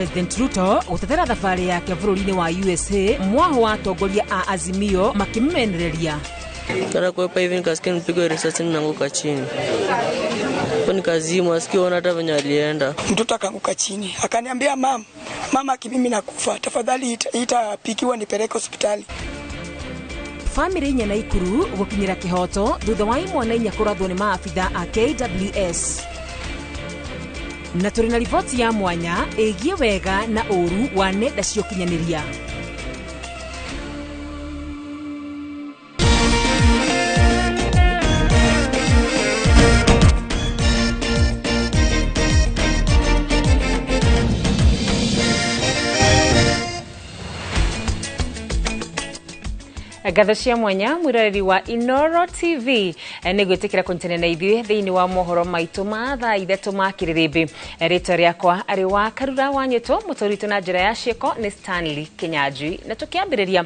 President Ruto gũtetera thabarĩ yake bũrũri-inĩ wa USA, mwaho wa atongoria a Azimio makĩmũmenereria. Kana kuepa hivi nikasikia nipigwe risasi nimeanguka chini. Hapo nikazimwa, sikuona hata venye alienda. Mtoto akaanguka chini, akaniambia mama, mama mimi nakufa, tafadhali itapikiwa nipeleke hospitali. Famĩlĩ inya Naikuru gũkinyĩra kĩhoto thutha wa imwana inya kũrathwo nĩ maabitha a KWS. Na tũrĩ na riboti ya mwanya ĩgiĩ wega na ũru wa nenda cia ũkinyanĩria. Ngatho cia mwanya mwiroreri wa Inoro TV nĩ gwĩtĩkĩra kũnyitanĩra na ithuĩ thĩinĩ wa mohoro maitũ ma thaa ithatũ ma kĩrĩrĩmbĩ. Rĩtwa rĩakwa arĩ wa Karura wa Nyĩtũ, mũtũri witũ na njĩra ya ciĩko nĩ Stanley Kinyanjui. Na tũkĩambĩrĩria,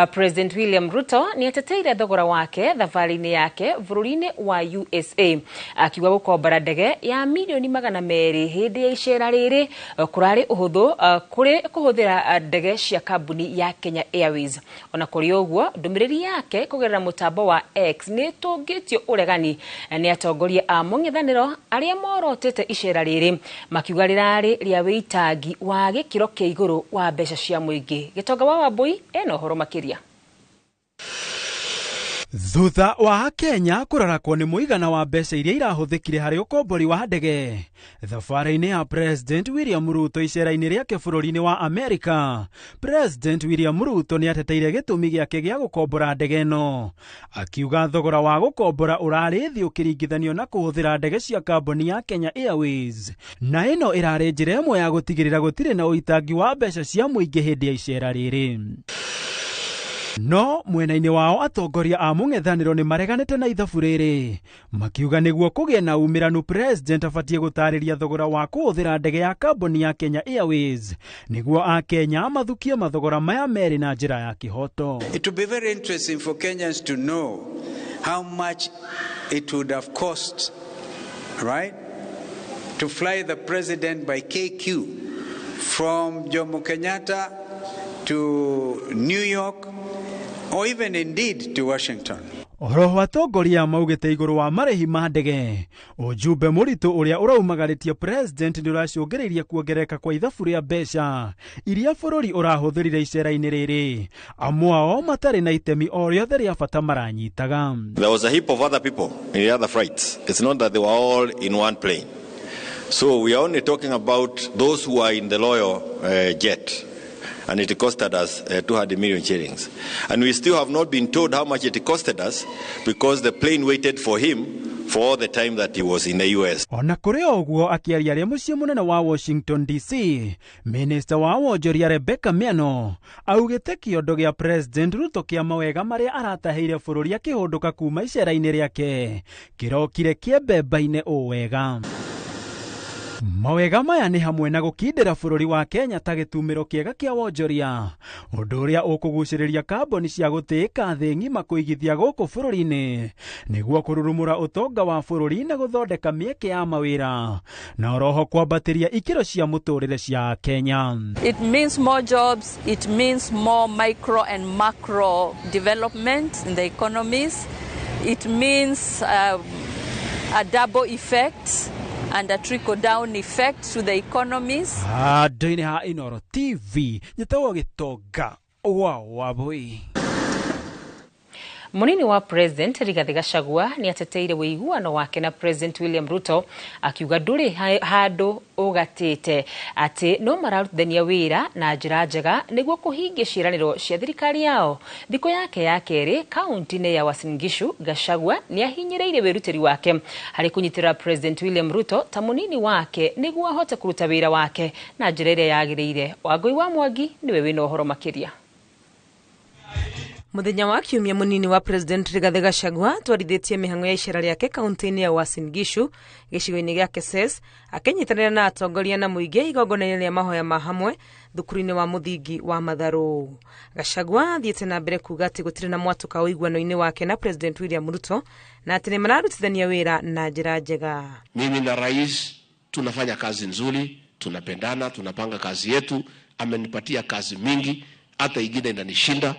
President William Ruto nĩ ateteire thogora wake thabarĩ-inĩ yake bũrũri-inĩ wa USA, akiuga gũkombora ndege ya mirioni 200 hĩndĩ ya icera rĩrĩ kũrarĩ ũhũthũ kũrĩ kũhũthĩra ndege cia kambuni ya Kenya Airways. Ona kũrĩ ũguo, ndũmĩrĩri yake kũgerera mũtambo wa X nĩ ĩtũngĩtio ũregani nĩ atongoria a mũng'ethanĩro arĩa morotete icera rĩrĩ, makiuga rĩrarĩ rĩa wĩitangi wa gĩkĩro kĩa igũrũ wa mbeca cia mũingĩ. Gĩtonga wa Wambui ena ũhoro makĩria. Thutha wa Kenya kũrarakwo nĩ mũigana wa mbeca iria irahũthĩkire harĩ ũkombori wa ndege thabarĩ-inĩ ya President William Ruto icera-inĩ rĩake bũrũri-inĩ wa Amerika, President William Ruto nĩ ateteire gĩtũmi gĩake gĩa gũkombora ndege ĩno, akiuga thogora wa gũkombora ũrarĩ thĩ ũkĩringithanio na kũhũthĩra ndege cia kambuni ya Kenya Airways, na ĩno ĩrarĩ njĩra ĩmwe ya gũtigĩrĩra gũtirĩ na ũitangi wa mbeca cia mũingĩ hĩndĩ ya icera rĩrĩ. No mwena-inĩ wao atongoria a mũng'ethanĩro nĩ mareganĩte na ithabu rĩrĩ, makiuga nĩguo kũgĩe na umĩranu President abatiĩ gũtarĩria thogora wa kũhũthĩra ndege ya kambuni ya Kenya Airways nĩguo akenya mathukie mathogora maya merĩ na njĩra ya kĩhoto. It would be very interesting for Kenyans to know how much it would have cost, right, to fly the president by KQ from Jomo Kenyatta to New York or even indeed to Washington. Oroho atongoria maugĩte igũrũ wa marĩhi ma ndege, ũjumbe mũritũ ũrĩa ũraumagarĩtie President nĩ ũracũngĩrĩirie kuongerereka kwa ithabu rĩa mbeca iria bũrũri ũrahũthĩrire icera-inĩ rĩrĩ, amwe ao matarĩ na itemi o rĩothe rĩa bata maranyitaga. There was a heap of other people in the other flights. It's not that they were all in one plane. So we are only talking about those who are in the loyal jet. And it costed us 200 million shillings. And we still have not been told how much it costed us because the plane waited for him for all the time that he was in the US. Ona kũrĩ ũguo, akĩaria arĩ mũciĩ mũnene wa Washington DC, Minister wa wonjoria Rebecca Miano augĩte kĩondo gĩa President Ruto kĩa mawega marĩa aratahĩire bũrũri akĩhũndũka kuma icera-inĩ rĩake kĩrokire kĩembemba-inĩ ũ wega. Mawega maya nĩ hamwe na gũkindĩra bũrũri wa Kenya ta gĩtumĩro kĩega kĩa wonjoria, ũndũ ũrĩa ũkũgucĩrĩria kambuni cia gũtĩĩka thĩ ng'ima kũigithia gũkũ bũrũri-inĩ nĩguo kũrurumũra ũtonga wa bũrũri na gũthondeka mĩeke ya mawĩra na oroho kwambatĩria ikĩro cia mũtũrĩre cia Kenya. It means more jobs, it means more micro and macro development in the economies, it means a double effect and a trickle-down effect to the economies. Handũ-inĩ ha Inoro TV, nyĩtagwo Gĩtonga wa Wambui. Munini wa President Rigathi Gachagua nĩ ateteire ũiguano wake na President William Ruto, akiuga ndũrĩ handũ ũgatĩte atĩ no mararutithania wĩra na njĩra njega nĩguo kũhingia ciĩranĩro cia thirikari yao. Thikũ yake ya kerĩ kaunti-inĩ ya Uasin Gishu, Gachagua nĩ ahinyĩrĩirie wĩrutĩri wake harĩ kũnyitĩrĩra President William Ruto ta mũnini wake nĩguo ahote kũruta wĩra wake na njĩra ĩrĩa yagĩrĩire. Wangũi wa Mwangi nĩwe wĩna ũhoro makĩria. Muthenya wa kiumia munini wa President Rigathi Gachagua twarithĩtie mĩhang'o ya icera rĩake kaunti-inĩ ya Uasin Gishu gĩcigo-inĩ gĩa Keses, akĩnyitanĩra na atongoria na mũingĩ igongona-inĩ rĩa mahoya ma hamwe thukuru-inĩ wa mũthingi wa Matharũ. Gachagua athiĩte na mbere kuuga atĩ gũtirĩ na mwatũka ũiguano-inĩ wake na President William Ruto na atĩ nĩ mararutithania wĩra na njĩra njega. Mimi na rais tunafanya kazi nzuri, Tunapendana, tunapanga kazi yetu. Amenipatia kazi mingi, hata ingine inanishinda.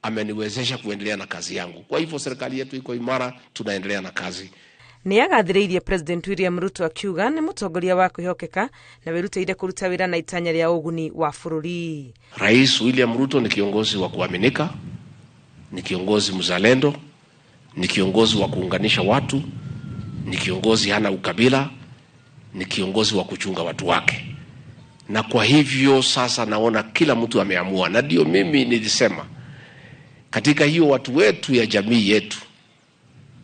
Ameniwezesha kuendelea na kazi yangu. Kwa hivyo serikali yetu iko imara, tunaendelea na kazi. Nĩ agathĩrĩirie President William Ruto akiuga nĩ mũtongoria wa kwĩhokeka na wĩrutĩire kũruta wĩra na itanya rĩa ũguni wa bũrũri. Rais William Ruto ni kiongozi wa kuaminika, ni kiongozi mzalendo, ni kiongozi wa kuunganisha watu, ni kiongozi hana ukabila, ni kiongozi wa kuchunga watu wake. Na kwa hivyo sasa naona kila mtu ameamua, na ndio mimi nilisema katika hiyo watu wetu ya jamii yetu,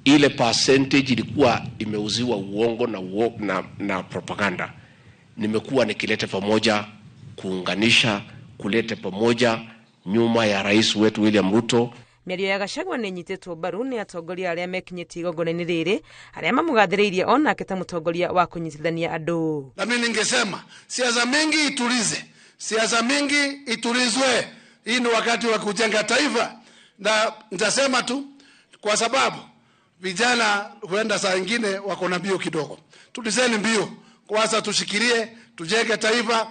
ile percentage ilikuwa imeuziwa uongo na propaganda. Nimekuwa nikileta pamoja, kuunganisha, kuleta pamoja nyuma ya rais wetu William Ruto. Mĩario ya Gachagua nĩ ĩnyitĩtwo mbaru nĩ atongoria arĩa mekinyĩtie igongona-inĩ rĩrĩ, arĩa mamũgathĩrĩirie onake ta mũtongoria wa kũnyitithania andũ. Na mimi ningesema siasa mingi itulize, siasa mingi itulizwe. Hii ni wakati wa kujenga taifa, na nitasema tu kwa sababu vijana huenda saa ingine wako na mbio kidogo. Tulizeni mbio kwanza, tushikilie, tujenge taifa.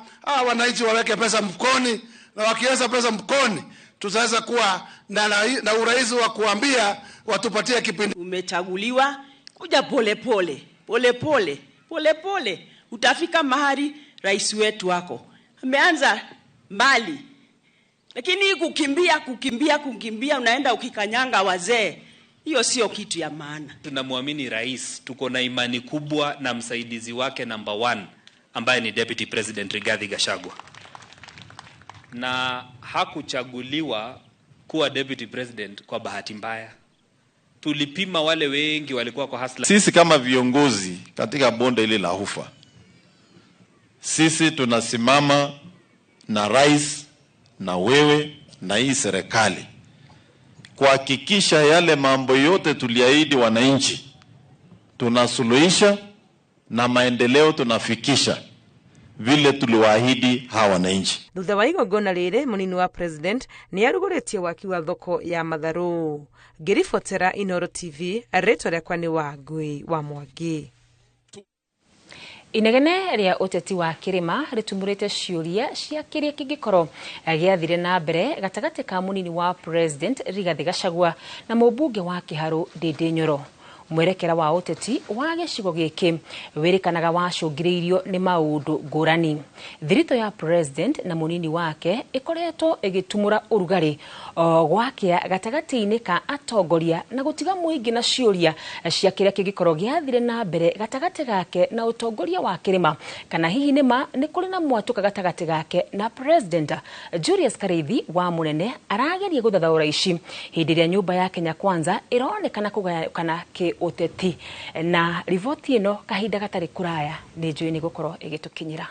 Wananchi waweke pesa mfukoni, na wakiweza pesa mfukoni tutaweza kuwa na urahisi wa kuambia watupatie kipindi. Umechaguliwa, kuja pole pole, pole pole, pole pole, utafika mahali rais wetu wako ameanza mbali. Lakini kukimbia, kukimbia, kukimbia, unaenda ukikanyanga wazee, hiyo sio kitu ya maana. Tunamwamini rais, tuko na imani kubwa na msaidizi wake number 1 ambaye ni Deputy President Rigathi Gachagua. Na hakuchaguliwa kuwa Deputy President kwa bahati mbaya. Tulipima wale wengi walikuwa kwa hasla. Sisi kama viongozi katika bonde hili la Ufa, sisi tunasimama na rais na wewe na hii serikali kuhakikisha yale mambo yote tuliahidi wananchi tunasuluhisha na maendeleo tunafikisha vile tuliwaahidi hawa wananchi. Thutha wa igongona rĩrĩ, mũnini wa president nĩ arugũrĩtie waki wa thoko ya Matharũ. Ngĩribotera Inooro TV, rĩtwa rĩakwa nĩ Wangui wa Mwangi. Inegene rĩa ũteti wa kĩrĩma rĩtumũrĩte ciũria cia kĩrĩa kĩngĩkorwo gĩathire na mbere gatagatĩ ka mũnini wa president Rigathi Gachagua na mũmbunge wa Kĩharũ Ndindi Nyoro. Mwerekera wa ũteti wa gĩcigo gĩkĩ wĩrĩkanaga wacũngĩrĩirio nĩ maũndũ ngũrani. Thiritũ ya president na mũnini wake ĩkoretwo ĩgĩtumũra ũrugarĩ gwakĩa gatagatĩ-inĩ ka atongoria na gũtiga mũingĩ na ciũria cia kĩrĩa kĩngĩkorwo gĩathire na mbere gatagatĩ gake na ũtongoria wa kĩrĩma, kana hihi nĩma nĩ kũrĩ na mwatũka gatagatĩ gake na president. Julius Kareithi wa Mũnene arageria gũthathaũra ici hĩndĩ ĩrĩa nyũmba ya Kenya Kwanza ĩronekana kũgayũkana kĩ ũteti. Na riboti ĩno kahinda gatarĩ kũraya nĩ njũĩ nĩ gũkorwo ĩgĩtũkinyĩra.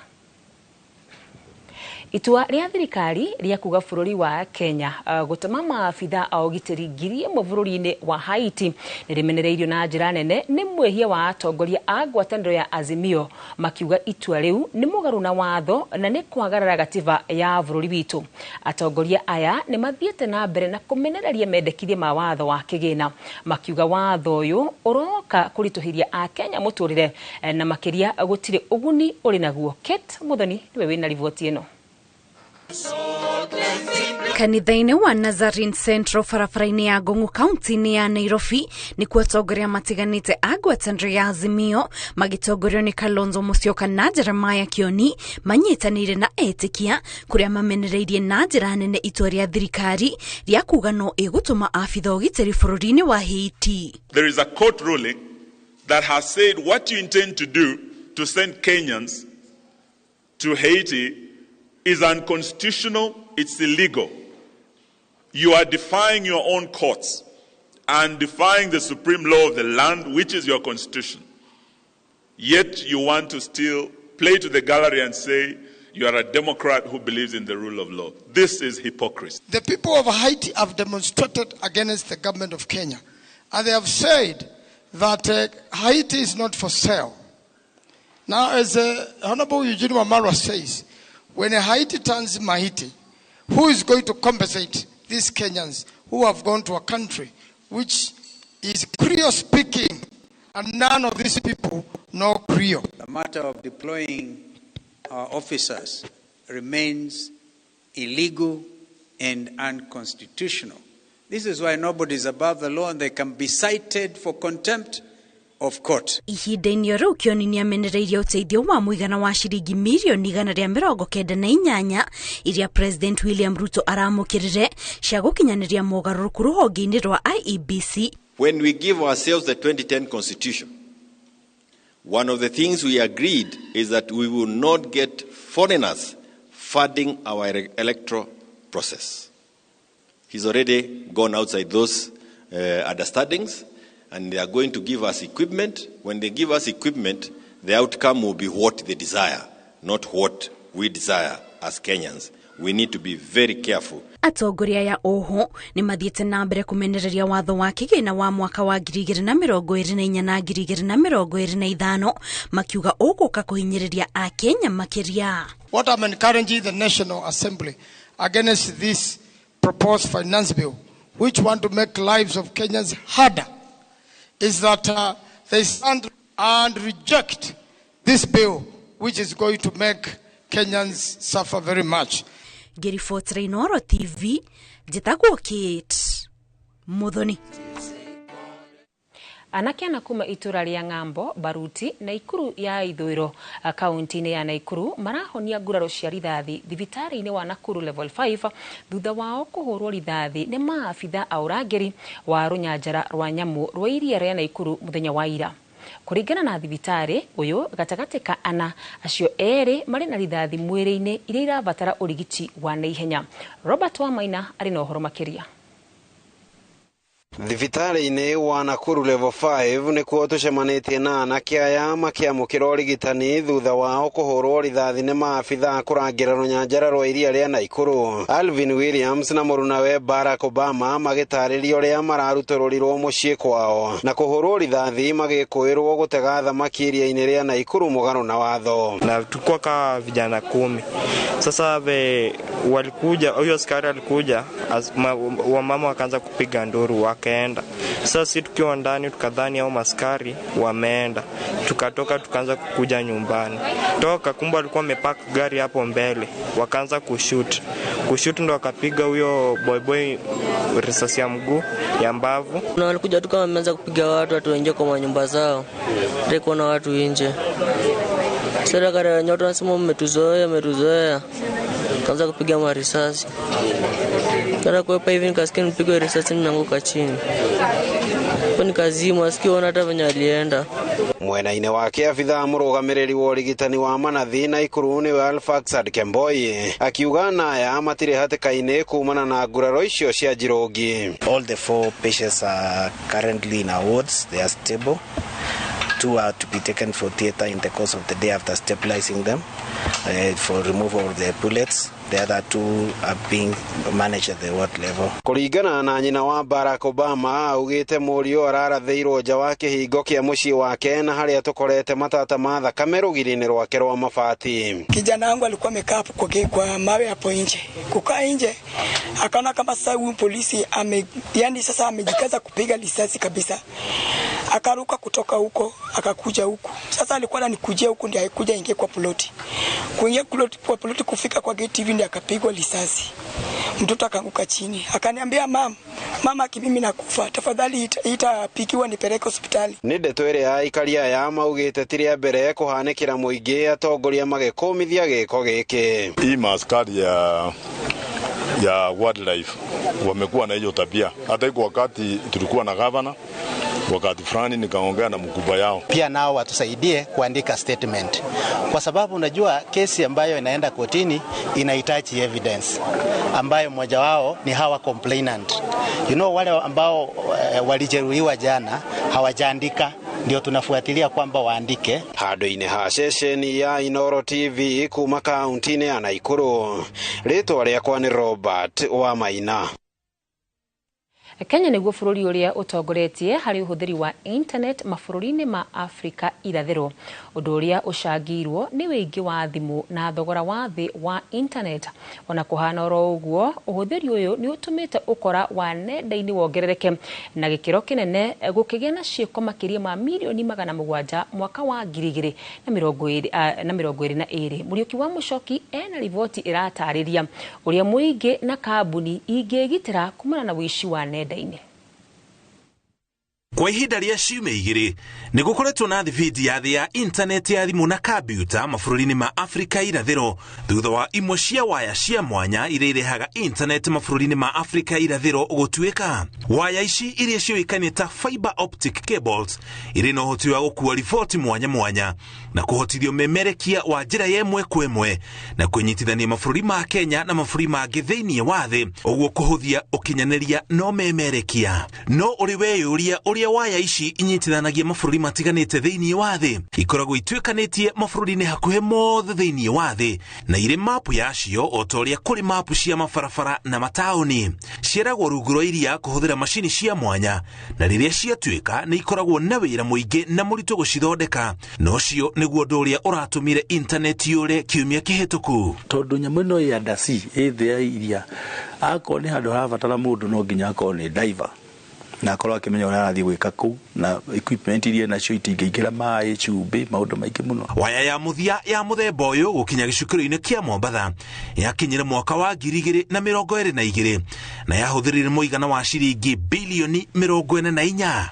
Itua rĩa thirikari rĩa kuga bũrũri wa Kenya gũtũma maabitha a ũgitĩri 1,000 bũrũri-inĩ wa Haiti nĩ rĩmenereirio na njĩra nene nĩ mwĩhia wa atongoria a ngwatanĩro ya Azimio, makiuga itua rĩu nĩ mũgarũ na watho na nĩ kwagarara gatiba ya bũrũri witũ. Atongoria aya nĩ mathiĩte na mbere na kũmenereria mendekithia ma watho wa kĩgĩna, makiuga watho ũyũ ũroka kũritũhĩria Akenya mũtũrĩre na makĩria gũtirĩ ũguni ũrĩ naguo. Kate Muthoni nĩwe wĩna riboti ĩno. Kanitha-inĩ wa Nazarene Central barabara-inĩ ya Ngong'u kaunti-inĩ ya Nairobi nĩkuo atongoria matiganĩte a ngwatanĩro ya Azimio magĩtongorio nĩ Kalonzo Musyoka na Jeremiah Kioni manyitanĩire na etĩkia kũrĩa mamenereirie na njĩra nene itua rĩa thirikari rĩa kuga no ĩgũtũma abitha ũgitĩri bũrũri-inĩ wa Haiti. There is a court ruling that has said what you intend to do to send Kenyans to Haiti is unconstitutional, it's illegal. You are defying your own courts and defying the supreme law of the land, which is your constitution. Yet you want to still play to the gallery and say you are a Democrat who believes in the rule of law. This is hypocrisy. The people of Haiti have demonstrated against the government of Kenya, and they have said that Haiti is not for sale. Now, as Honorable Eugene Wamalwa says, when Haiti turns Mahiti, who is going to compensate these Kenyans who have gone to a country which is Creole speaking, and none of these people know Creole? The matter of deploying our officers remains illegal and unconstitutional. This is why nobody is above the law and they can be cited for contempt of court. Ihinda-inĩ o rĩu Kĩoni nĩamenereirie ũteithio wa mũigana wa ciringi mirioni 198 iria President William Ruto aramũkĩrire cia gũkinyanĩria mogarũrũku rũhonge-inĩ rwa IEBC. When we give ourselves the 2010 Constitution, one of the things we agreed is that we will not get foreigners funding our electoral process. He's already gone outside those understandings, and they are going to give us equipment. When they give us equipment, the outcome will be what they desire, not what we desire as Kenyans. We need to be very careful. Atongoria aya oho nĩ mathiĩte na mbere kũmenereria watho wa kĩgĩna wa mwaka wa 2024 na 2025 makiuga ũgũka kũhinyĩrĩria Akenya makĩria. What I'm encouraging the National Assembly against this proposed finance bill, which want to make lives of Kenyans harder, is that they stand and reject this bill, which is going to make Kenyans suffer very much. Ngĩribotera Inooro TV, njĩtagwo Kate Muthoni. Anake ana kuma itura rĩa Ng'ambo, Baruti na Ikuru ya Ithũĩro kaunti-inĩ ya Naikuru marahonia nguraro cia rithathi thibitarĩ-inĩ wa Nakuru Level 5 thutha wao kũhũrwo rithathi nĩ maabitha a ũrangĩri wa rũnyanjara rwa nyamũ rwa iria rĩa Naikuru mũthenya wa ira. Kũringana na thibitarĩ ũyũ, gatagatĩ ka ana acio erĩ marĩ na rithathi mwĩrĩ-inĩ iria irabatara ũrigiti wa naihenya. Robert Wamaina arĩ na ũhoro makĩria. Thibitarĩ-inĩ wa Nakuru Level 5 nĩkuo tũcemanĩtie na anake aya makĩamũkĩra ũrigitani thutha wao kũhũrwo rithathi nĩ maabitha kũrangĩra rũnyanjara rwa iria rĩa Naikuru. Alvin Williams na mũrunawe Barack Obama magĩtarĩria ũrĩa mararutũrũrirwo mũciĩ kwao na kũhũrwo rithathi magĩkũĩrwo gũtega thamaki iria-inĩ rĩa Naikuru mũgarũ na watho. Na tulikuwa kama vijana 10. Sasa walikuja, huyo askari alikuja, wamama wakaanza kupiga nduru wakaenda. Sasa sisi tukiwa ndani tukadhani hao maskari wameenda. Tukatoka tukaanza kukuja nyumbani. Toka kumbe alikuwa amepark gari hapo mbele. Wakaanza kushoot. Kushoot ndo wakapiga huyo boy risasi ya mguu ya mbavu. Na walikuja tu kama wameanza kupiga watu waingie kwa manyumba zao. Ndio kuna watu nje. Serikali ya nyoto wanasema mmetuzoea. Kaanza kupiga marisasi. Kana kuepa hivi nikasikia nipigwe risasi nimeanguka chini. Kwa nikazima sikio hata venye alienda. Mwena-inĩ wake abithaa mũrũgamĩrĩri wa ũrigitani wa manathi Naikuru nĩwe Alfaxad Kemboi akiuga naya matirĩ hatĩka-inĩ kumana na nguraro icio cia njirũngi. All the 4 patients are currently in our wards. They are stable. 2 are to be taken for theater in the course of the day after stabilizing them for removal of the bullets. The other 2 are being managed at the ward level. Kũringana na nyina wa Barack Obama augĩte mũriũ ararathĩirwo nja wa kĩhingo kĩa mũciĩ wake na harĩa tũkorete matata ma thakame rũgiri-inĩ rwake rwa mabati. Kijana wangu alikuwa amekaa hapo kwa mawe hapo nje. Kukaa nje akaona kama sasa huyu polisi yani sasa amejikaza kupiga risasi kabisa. Akaruka kutoka huko akakuja huku. Sasa alikuwa ananikujia huku ndiye haikuja ingie kwa ploti. Kuingia kwa ploti kufika kwa gate hivi ndiye akapigwa risasi. Mtoto akaanguka chini. Akaniambia mama mimi nakufa. Tafadhali itapikiwa nipeleke hospitali. Nĩ ndeto ĩrĩa aikari aya maugĩte ti rĩa mbere kũhanĩkĩra mũingĩ atongoria magĩkũmithia gĩko gĩkĩ. Hii maaskari ya wildlife wamekuwa na hiyo tabia. Hata iko wakati tulikuwa na governor wakati fulani nikaongea na mkubwa yao. Pia nao watusaidie kuandika statement. Kwa sababu unajua kesi ambayo inaenda kotini inahitaji evidence ambayo mmoja wao ni hawa complainant. You know wale ambao walijeruhiwa jana hawajaandika, ndio tunafuatilia kwamba waandike. Handũ-inĩ ha ceceni ya Inooro TV kuma kaunti-inĩ ya Naikuru, rĩtwa rĩakwa nĩ Robert Wamaina. Kenya nĩguo bũrũri ũrĩa ũtongoretie harĩ ũhũthĩri wa internet mabũrũri-inĩ ma Afrika irathĩro, ũndũ ũrĩa ũcangĩirwo nĩ wĩingĩ wa thimũ na thogora wa thĩ wa internet. Ona kũhana oro ũguo, ũhũthĩri ũyũ nĩ ũtũmĩte ũkora wa nenda-inĩ wongerereke na gĩkĩro kĩnene, gũkĩgĩa na ciĩko makĩria ma 700,000,000 mwaka wa 2022. Mũriũki wa Mũcoki ena riboti ĩratarĩria ũrĩa mũingĩ na kambuni ingĩgitĩra kumana na ũici wa nenda-inĩ. Kwa ihinda rĩa ciumia igĩrĩ nĩ gũkoretwo na thibindi ya thĩ ya intaneti ya thimũ na kambiuta mabũrũri-inĩ ma Afrika irathĩro, thutha wa imwe cia waya cia mwanya iria irehaga intaneti mabũrũri-inĩ ma Afrika irathĩro gũtuĩka. Waya ici iria ciũĩkaine ta fiber optic cables irĩ na ũhoti wa gũkua riboti mwanya mwanya na kũhotithio memerekia wa njĩra ya ĩmwe kwa ĩmwe na kwĩnyitithania mabũrũri ma Kenya na mabũrũri mangĩ thĩinĩ wa thĩ, ũguo kũhũthia ũkinyanĩria no memerekia. No ũrĩ weyũria ũrĩa waya ici inyitithanagia mabũrũri matiganĩte thĩinĩ wa thĩ, ikoragwo ituĩkanĩtie mabũrũri-inĩ hakuhĩ mothe thĩinĩ wa thĩ, na irĩ mapu yacio o ta ũrĩa kũrĩ mapu cia mabarabara na mataũni. Ciaragwo rungu rwa iria kũhũthĩra macini cia mwanya, na rĩrĩa ciatuĩka nĩ ikoragwo na wĩra mũingĩ na mũritũ gũcithondeka, na ũcio nĩguo ũndũ ũrĩa ũratũmire intaneti yũre kiumia kĩhĩtũku. Tondũ nyamũ ĩno ĩ under sea, ĩ thĩ ya iria, akorwo nĩ handũ harabatara mũndũ no nginya akorwo nĩ diver na akorwo akĩmenya ũrĩa arathiĩ gwĩka kũu, na equipment iria nacio itingĩingĩra maĩ, cumbĩ, maũndũ maingĩ mũno. Waya ya mũthia ya mũthemba ũyũ gũkinya gĩcukĩro-inĩ kĩa Mombatha yakinyire mwaka wa 2022 na yahũthĩrire mũigana wa ciringi bilioni 44.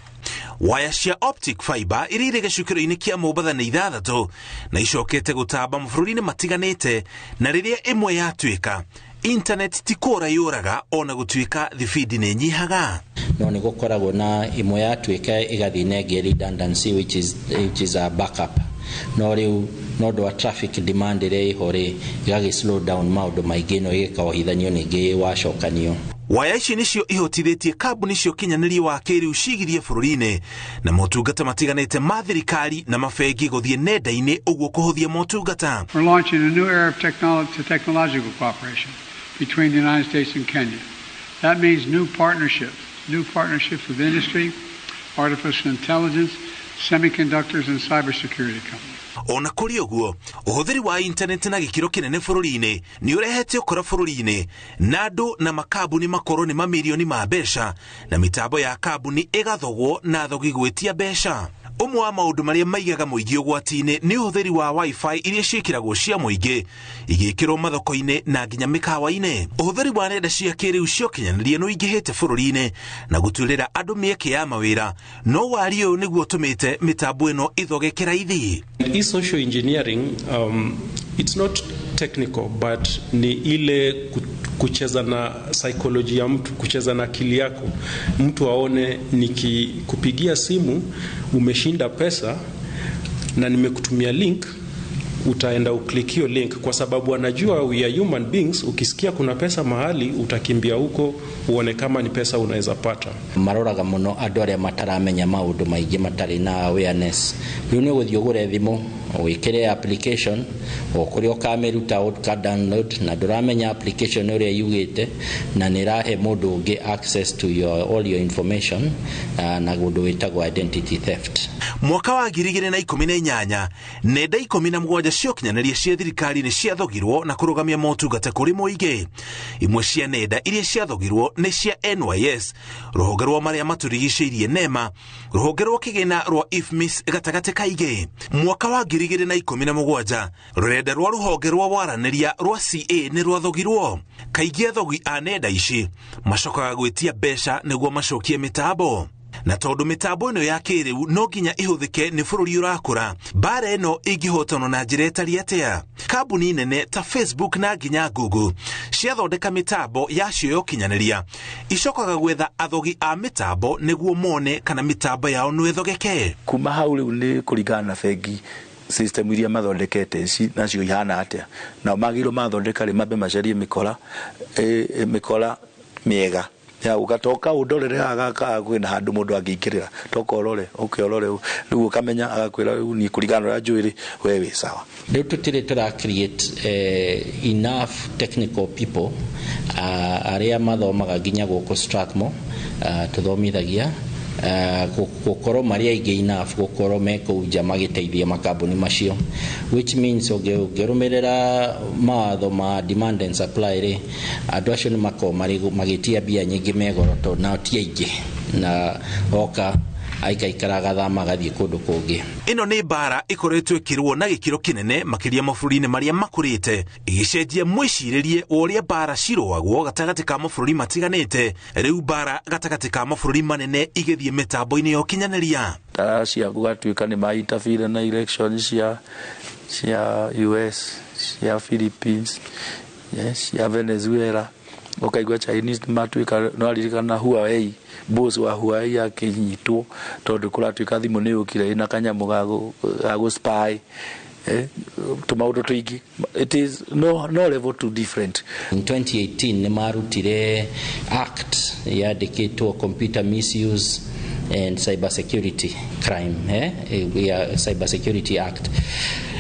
Waya cia optic fiber iria irĩ gĩcukĩro-inĩ kĩa Mombatha nĩ 6 na icokete gũtamba mabũrũri-inĩ matiganĩte, na rĩrĩa ĩmwe yatuĩka internet ti kũra yũraga ona gũtuĩka thibindi nĩ nyihaga. No nĩ gũkoragwo na ĩmwe yatuĩka ĩgathiĩ na ĩngĩ redundancy, which is a backup. No rĩu no ũndũ wa traffic demand ĩrĩa ĩho rĩ, ĩgagĩ slow down maũndũ maingĩ, no ĩgĩkaohithanio ningĩ wacokanio. Waya ici nĩcio ihotithĩtie kambuni cia ũkinyanĩria wa kĩrĩu cigirie bũrũri-inĩ na motungata matiganĩte ma thirikari na mabengi gũthiĩ nenda-inĩ, ũguo kũhũthia motungata. We're launching a new era of technological cooperation between the United States and Kenya. That means new partnerships with industry, artificial intelligence, semiconductors and cybersecurity companies. Ona kũrĩ ũguo, ũhũthĩri wa intaneti na gĩkĩro kĩnene bũrũri-inĩ nĩ ũrehete ũkora bũrũri-inĩ, na andũ na makambuni makorwo nĩ mamirioni ma mbeca, na mĩtambo ya kambuni ĩgathogwo na thogi gwĩtia mbeca. Ũmwe wa maũndũ marĩa maigaga mũingĩ ũgwati-inĩ nĩ ũhũthĩri wa wifi iria ciĩkĩragwo cia mũingĩ igĩkĩrwo mathoko-inĩ na nginya mĩkawa-inĩ. Ũhũthĩri wa nenda cia kĩrĩu cia ũkinyanĩria nĩ ũingĩhĩte bũrũri-inĩ na gũtuĩrĩra andũ mĩeke ya mawĩra, no wari ũyũ nĩguo ũtũmĩte mĩtambo ĩno ĩthogeke raithi. Social engineering, it's not technical, but ni ile kucheza na psychology ya mtu, kucheza na akili yako. Mtu aone nikikupigia simu umeshinda pesa na nimekutumia link, utaenda uklik hiyo link, kwa sababu anajua we are human beings. Ukisikia kuna pesa mahali utakimbia huko uone kama ni pesa unaweza pata. Maroraga muno andu aria mataramenya maundu maingi matari na awareness. Riu ni uguthii ugure thimu wikire application o kuria ukamiruta uka download na nduramenya application uria yugite na ni rahe mundu ungi access to your all your information, na gundu witagwo identity theft. Mwaka wa 2018 nenda 17 cia ũkinyanĩria cia thirikari nĩ ciathogirwo na kũrũgamia motungata kũrĩ mũingĩ. Imwe cia nenda iria ciathogirwo nĩ cia NYS, rũhonge rwa marĩa matũrigicĩirie NEMA, rũhonge rwa kĩgĩna rwa IFMIS gatagatĩ ka ingĩ. Mwaka wa 2017 rũrenda rwa rũhonge rwa waranĩria rwa CA nĩ rwathogirwo. Kaingĩ athogi a nenda ici macokaga gwĩtia mbeca nĩguo macokie mĩtambo. Na tondũ mĩtambo ĩno ya kĩrĩu no nginya ĩhũthĩke nĩ bũrũri ũrakũra, mbara ĩno ĩngĩhotanwo na njĩra ĩtariĩ atĩa? Kambuni nene ta Facebook na nginya Google ciathondeka mĩtambo yacio ya ũkinyanĩria, icokaga gwetha athogi a mĩtambo nĩguo mone kana mĩtambo yao no ĩthogeke. Kuma hau rĩu nĩ kũringana na bengi system iria mathondekete ici nacio ihana atĩa, nao magĩrĩirwo mathondeka rĩ mambe macarie mĩkora mĩega Ya ugatoka undorere agaka kwina handu mundu angĩingĩrĩra toka ũrore ũke ũrore rĩu ũkamenya agakwĩra rĩu ni kũringana na ũrĩa njũĩ we wĩ sawa. Rĩu tũtirĩ tũra create enough technical people arĩa mathomaga nginya gũkũ Strathmore, tũthomithagia gũkorwo marĩ aingĩ enough gũkorwo me kũu nja magĩteithia makambuni macio, which means ũngĩrũmĩrĩra mawatho ma demand and supply rĩ, andũ acio nĩ makorwo magĩtia mbia nyingĩ megoro tondũ nao ti aingĩ na oka aikaikara agathama agathiĩ kũndũ kũngĩ. Ĩno nĩ mbara ĩkoretwo ĩkĩrũo na gĩkĩro kĩnene makĩria mabũrũri-inĩ marĩa makũrĩte, ĩgĩcenjia mwĩcirĩrie wa ũrĩa mbara cirũagwo gatagatĩ ka mabũrũri matiganĩte. Rĩu mbara gatagatĩ ka mabũrũri manene igĩthiĩ mĩtambo-inĩ ya ũkinyanĩria. Russia gũgatuĩka nĩ ma interfere na election cia US, cia Philippines, yes, cia Venezuela. Ũkaigua Chinese matuĩka no aririkana Huawei, boss wa Huawei akĩnyitwo tondũ kũratuĩka thimũ nĩ yũkire ĩna kanyamũ ga gũ spy, tũmaũndũ tũingĩ. It is no level too different. In 2018 nĩ marutire act yandĩkĩtwo Computer Misuse and Cyber Security Crime, ya Cyber Security Act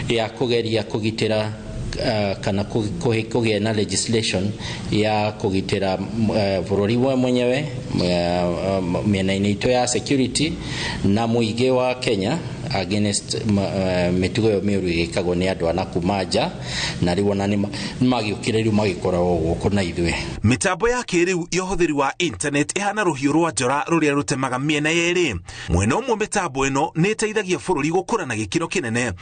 ya kũgeria kũgitĩra kana kũgĩa na legislation ya kũgitĩra bũrũri we mwenyewe, mĩena-inĩ itũ ya security na mũingĩ wa Kenya against mĩtugo ĩyo mĩũru ĩgĩkagwo nĩ andũ a kuma nja, na rĩu ona nĩ magĩũkire rĩu magĩkoragwo gũkũ na ithuĩ. Mĩtambo ya kĩrĩu ya ũhũthĩri wa internet ĩhana rũhiũ rwa njora rũrĩa rũtemaga mĩena yerĩ. Mwena ũmwe mĩtambo ĩno nĩ ĩteithagia bũrũri gũkũra na gĩkĩro kĩnene,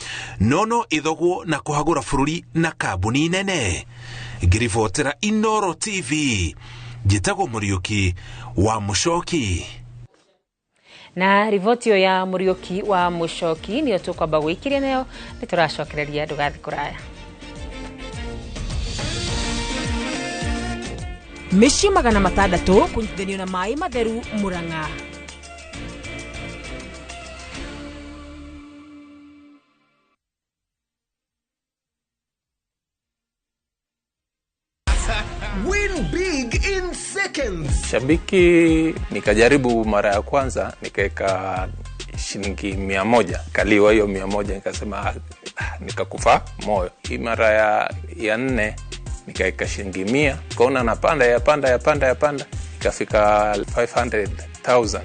no ĩthogwo na kũhagũra bũrũri na kambuni nene. Ngĩribotera Inoro TV, njĩtagwo Mũriũki wa Mũcoki. Na riboti ya Mũriũki wa Mũcoki nĩyo tũkwamba gwĩkiria nayo, nĩ tũracokereria ndũgathiĩ kũraya. Mĩciĩ 600 kũnyitithanio na maĩ matheru Murang'a. Win big in seconds. Shabiki nikajaribu mara ya kwanza nikaweka shilingi 100, kaliwa hiyo 100, nikasema nikakufa moyo. Hii mara ya nne nikaweka shilingi 100, kaona napanda yapanda ikafika 500,000.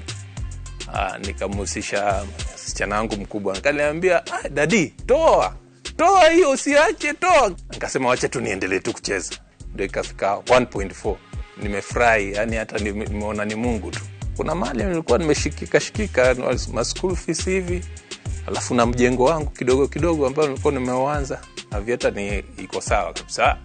Nikamhusisha msichana wangu mkubwa, akaniambia daddy, toa hiyo, usiache, toa. Nikasema wacha tu niendelee tu kucheza. Ndio ikafika 1.4. Nimefurahi, yani hata nimeona ni Mungu tu. Kuna mahali nilikuwa nimeshikika ma school fees hivi, alafu na mjengo wangu kidogo kidogo ambao nilikuwa nimeuanza. Aviator ni iko sawa kabisa,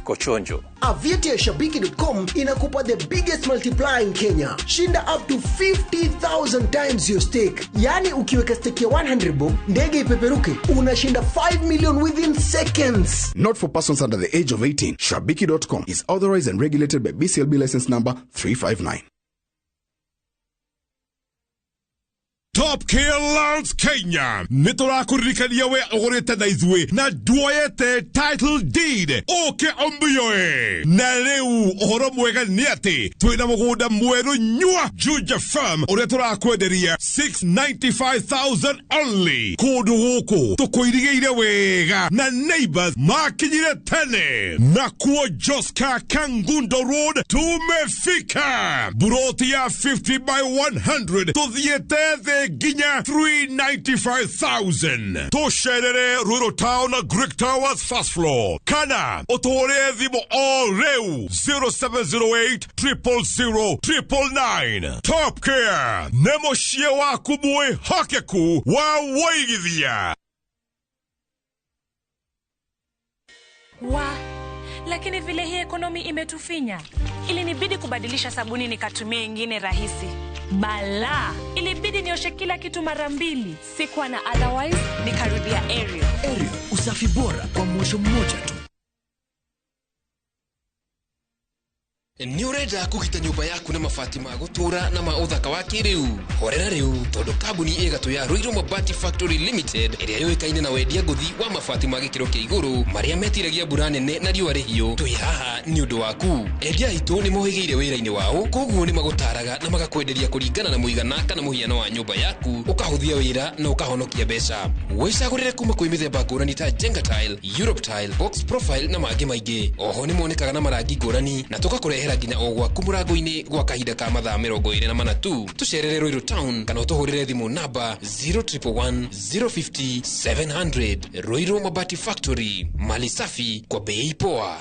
iko chonjo. Aviator ya Shabiki.com inakupa the biggest multiplier in Kenya. Shinda up to 50,000 times your stake. Yani ukiweka stake ya 100 bob, ndege ipeperuke, unashinda 5 million within seconds. Not for persons under the age of 18. Shabiki.com is authorized and regulated by BCLB license number 359. Top Care Lands Kenya nĩtũrakũririkania we ũgũrĩte na ithuĩ na nduoyete title deed ũke ũmbiyoe. Na rĩu ũhoro mwega nĩ atĩ twĩna mũgũnda mwerũ nyua Juja Farm ũrĩa tũrakwenderia 695,000 only. Kũndũ gũkũ tũkũirigĩire wega na neighbors makinyire tene. Nakuo Joska Kangundo Road tumefika buroti ya 50 by 100 tũthiĩte thĩ nginya 395,000. Tũcerere Rural Town na Greek Towers first floor kana ũtũhũrĩre thimũ o rĩu 0708 000 999. Top Care nĩ mũciĩ waku mwĩhokeku wa wũigithia. Wa, lakini vile hii ekonomi imetufinya, ilinibidi kubadilisha sabuni nikatumia ingine rahisi. Bala, ilibidi nioshe kila kitu mara mbili. Sikuwa na otherwise, nikarudia Ariel. Ariel, usafi bora kwa mwosho mmoja tu. Nĩ ũrenda kũgita nyũmba yaku na mabati ma gũtũũra na ma ũthaka wa kĩrĩu? Horera rĩu, tondũ kambuni ĩgatũ ya Ruiru Mabati Factory Limited ĩrĩa yũĩkaine na wendia ngũthi wa mabati ma gĩkĩro kĩa igũrũ marĩa metiragia mbura nene na riũa rĩhiũ, twĩ haha nĩ ũndũ waku. Endia aitũ nĩ mohĩgĩire wĩra-inĩ wao, koguo nĩ magũtaraga na magakwenderia kũringana na mũigana kana mũhiano wa nyũmba yaku, ũkahũthia wĩra na ũkahonokia mbeca. Wĩcagũrĩre kuma kwĩ mĩthemba ngũrani ta Jenga Tile, Europe Tile, Box Profile na mangĩ maingĩ. Oho nĩ monekaga na marangi ngũrani na tũgakũrehera nginya o gwaku mũrango-inĩ gwa kahinda ka mathaa 24 tu. Tũcerere Ruiru Town kana ũtũhũrĩre thimũ namba 0111 050 700. Ruiru Mabati Factory, mali safi kwa bei poa.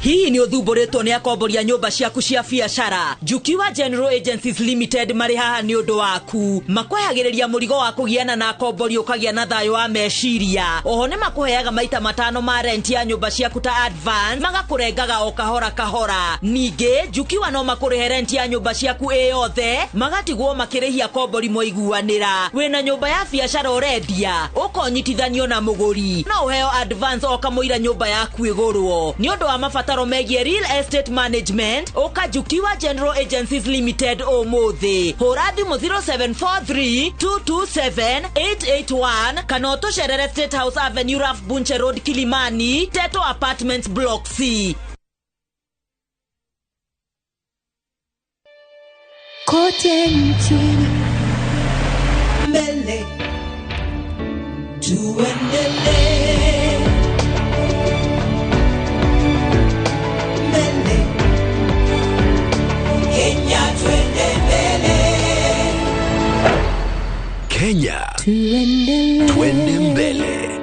Hihi nĩ ũthumbũrĩtwo nĩ akomboria nyũmba ciaku cia biacara? Jukiwa General Agencies Limited marĩ haha nĩ ũndũ waku. Makwehagĩrĩria mũrigo wa kũgiana na akombori ũkagĩa na thayũ wa meciria. Oho nĩ makũheaga maita 5 ma rent ya nyũmba ciaku ta advance, magakũrengaga o kahora kahora. Ningĩ Jukiwa no makũrĩhe rent ya nyũmba ciaku ĩ yothe, magatigwo makĩrĩhia akombori mwaiguanĩra. Wĩna nyũmba ya biacara ũrendia, ũkonyitithanio na mũgũri, no ũheo advance o kamũira nyũmba yaku ĩgũrwo. Nĩ ũndũ wa mabataro megie real estate management, ũka Jukiwa General Agencies Limited ũmũthĩ. Hũra thimũ 0743 227 881 kana ũtũcerere State House Avenue, Ralph Bunche Road, Kilimani, Teto Apartments Block C. Kote nchini mbele tuendelee, mbele Kenya twende mbele, Kenya twende mbele.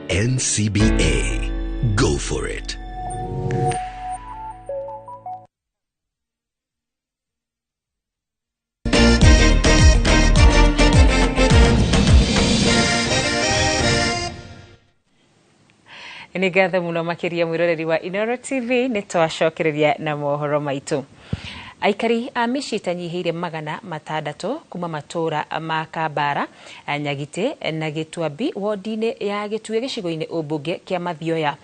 NCBA, go for it. Nĩ ngatho mũno makĩria mwĩroreri wa Inooro TV, nĩ twacokereria na mohoro maitũ. Aikari a mĩciĩ ĩtanyihĩire 600 kuma matũũra ma Kambara, Nyagitĩ na Gĩtuambi wodi-inĩ ya Gĩtuĩ gĩcigo-inĩ ũmbunge kĩa Mathioya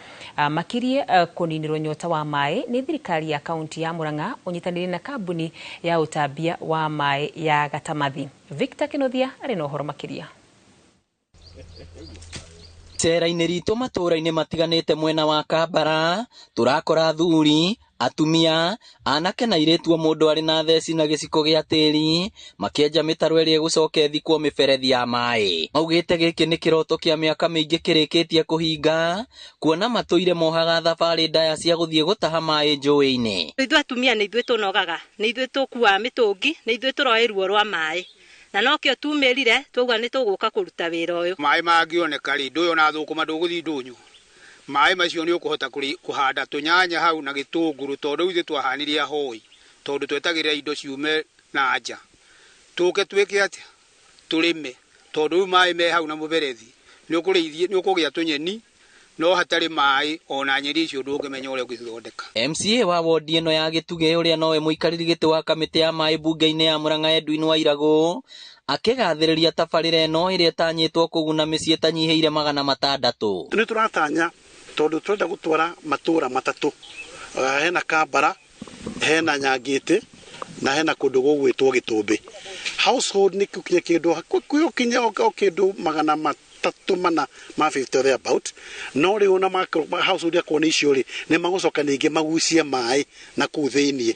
makirie kũninĩrwo nyota wa maĩ nĩ thirikari ya kaunti ya Murang'a ũnyitanĩire na kambuni ya ũtambia wa maĩ ya Gatamathi. Victor Kĩnuthia arĩ na ũhoro makĩria. Icera-inĩ ritũ matũũra-inĩ matiganĩte mwena wa Kambara tũrakora athuri, atumia, anake na airĩtu o mũndũ arĩ na theci na gĩciko gĩa tĩri makĩenja mĩtaro ĩrĩa ĩgũcoka ĩthikwo mĩberethi ya maĩ. Maugĩte gĩkĩ nĩ kĩroto kĩa mĩaka mĩingĩ kĩrĩkĩtie kũhinga, kuona matũire mohaga thabarĩ ndaya cia gũthiĩ gũtaha maĩ njũĩ-inĩ. Ithuĩ atumia nĩ ithuĩ tũnogaga, nĩ ithuĩ tũkuaga mĩtũngi, nĩ ithuĩ tũroĩ ruo rwa maĩ, na nokĩo tumĩrire twauga nĩ tũgũka kũruta wĩra ũyũ. Maĩ mangĩoneka rĩ, ndũyũ na thũkũma ndũgũthiĩ ndũnyũ, maĩ macio nĩ ũkũhota kũhanda tũnyanya hau na gĩtũngũrũ, tondũ ithuĩ twahanirie ahoi, tondũ twetagĩrĩra indo ciume na nja, tũke twĩke atĩa, tũrĩme, tondũ rĩu maĩ me hau na mũberethi nĩ ũkũgĩa tũnyeni, no hatarĩ maĩ ona nyeni icio ndũngĩmenya ũrĩa ũngĩcithondeka. MCA wa wodi ĩno ya Gĩtugĩ ũrĩa nowe mũikarĩri gĩtĩ wa kamĩtĩ ya maĩ mbunge-inĩ ya Murang'a Edwin Wairagũ akĩgathĩrĩria tabarĩra ĩno ĩrĩa ĩtanyĩtwo kũguna mĩciĩ ĩtanyihĩire 600. Nĩ tũratanya tondũ tũrenda gũtwara matũũra matatũ, hena Kambara, hena Nyangĩtĩ na hena kũndũ gũgwĩtwo Gĩtũmbĩ. Household nĩ gũkinya kĩndũ gũkinya o kĩndũ 340 ma 50 there about, no rĩu ona household yakorwo nĩ icio rĩ, nĩ magũcoka ningĩ magucie maĩ na kũu thĩiniĩ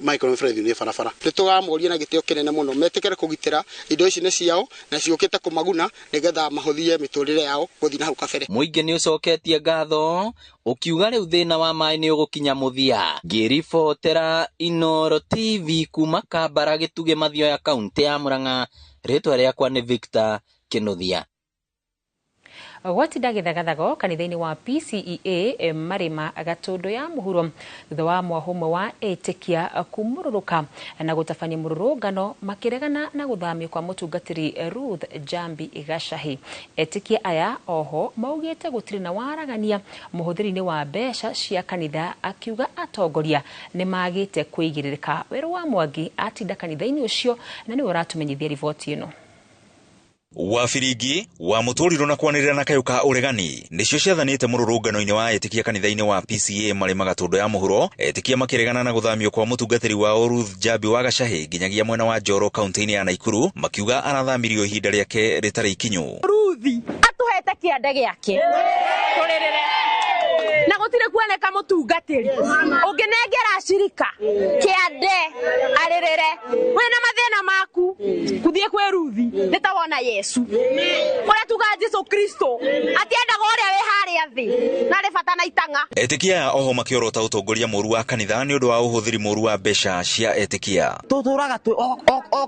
maikorwo mĩberethi nĩ barabara. Nĩ tũramoria na gĩtĩo kĩnene mũno metĩkĩre kũgitĩra indo ici nĩ ciao na ciũkĩte kũmaguna nĩgetha mahũthie mĩtũrĩre yao gũthiĩ na hau kabere. Mũingĩ nĩ ũcoketie ngatho ũkiuga rĩu thĩna wa maĩ nĩ ũgũkinya mũthia. Ngĩribotera Inooro TV kuma Kambara, Gĩtugĩ, Mathioya, kaunti ya Murang'a, rĩtwa rĩakwa nĩ Victor Kĩnuthia. Gwatinda gĩthagathago kanitha-inĩ wa PCEA Marĩma Gatũndũ ya mũhuro thutha wa mwahũ ũmwe wa etĩkia kumũrũrũka na gũtabania mũrũrũngano makĩregana na gũthamio kwa mũtungatĩri Ruth Jambi Gacahi. Etĩkia aya oho maugĩte gũtirĩ na waragania mũhũthĩri-inĩ wa mbeca cia kanitha, akiuga atongoria nĩ magĩte kwĩigĩrĩrĩka. Werũ wa Mwangi atinda kanitha-inĩ ũcio na nĩwe ũratũmenyithia riboti ĩno. Wa biringi wa mũtũrirũ na kwanĩrĩra na kayũ ka ũregani nĩcio ciathanĩte mũrũrũngano-inĩ wa etĩkia kanitha-inĩ wa PCA marĩ magatũndo ya mũhuro, etĩkia makĩregana na gũthamio kwa mũtungatĩri wao Ruth Njambi wa Gacahĩ nginyagia mwena wa Njoro kaunti-inĩ ya Naikuru, makiuga arathamirio ihinda rĩake rĩtarĩ ikinyu. Ruthi atuhete kĩande gĩake tũrĩrĩre na gũtirĩ kuoneka mũtungatĩri ũngĩnengera acirika kĩande arĩrĩre wĩna mathĩna maku kuthiĩ kwĩ Ruthi nĩ ta wona Yesu ũrĩa tugaga Jesu Kristo atiendaga ũrĩa wĩ harĩa thĩ na arĩ bata na itang'a. Etĩkia aya oho makĩorota ũtongoria mũru wa kanitha nĩ ũndũ wa ũhũthĩri mũru wa mbeca cia etĩkia. Tũtũraga o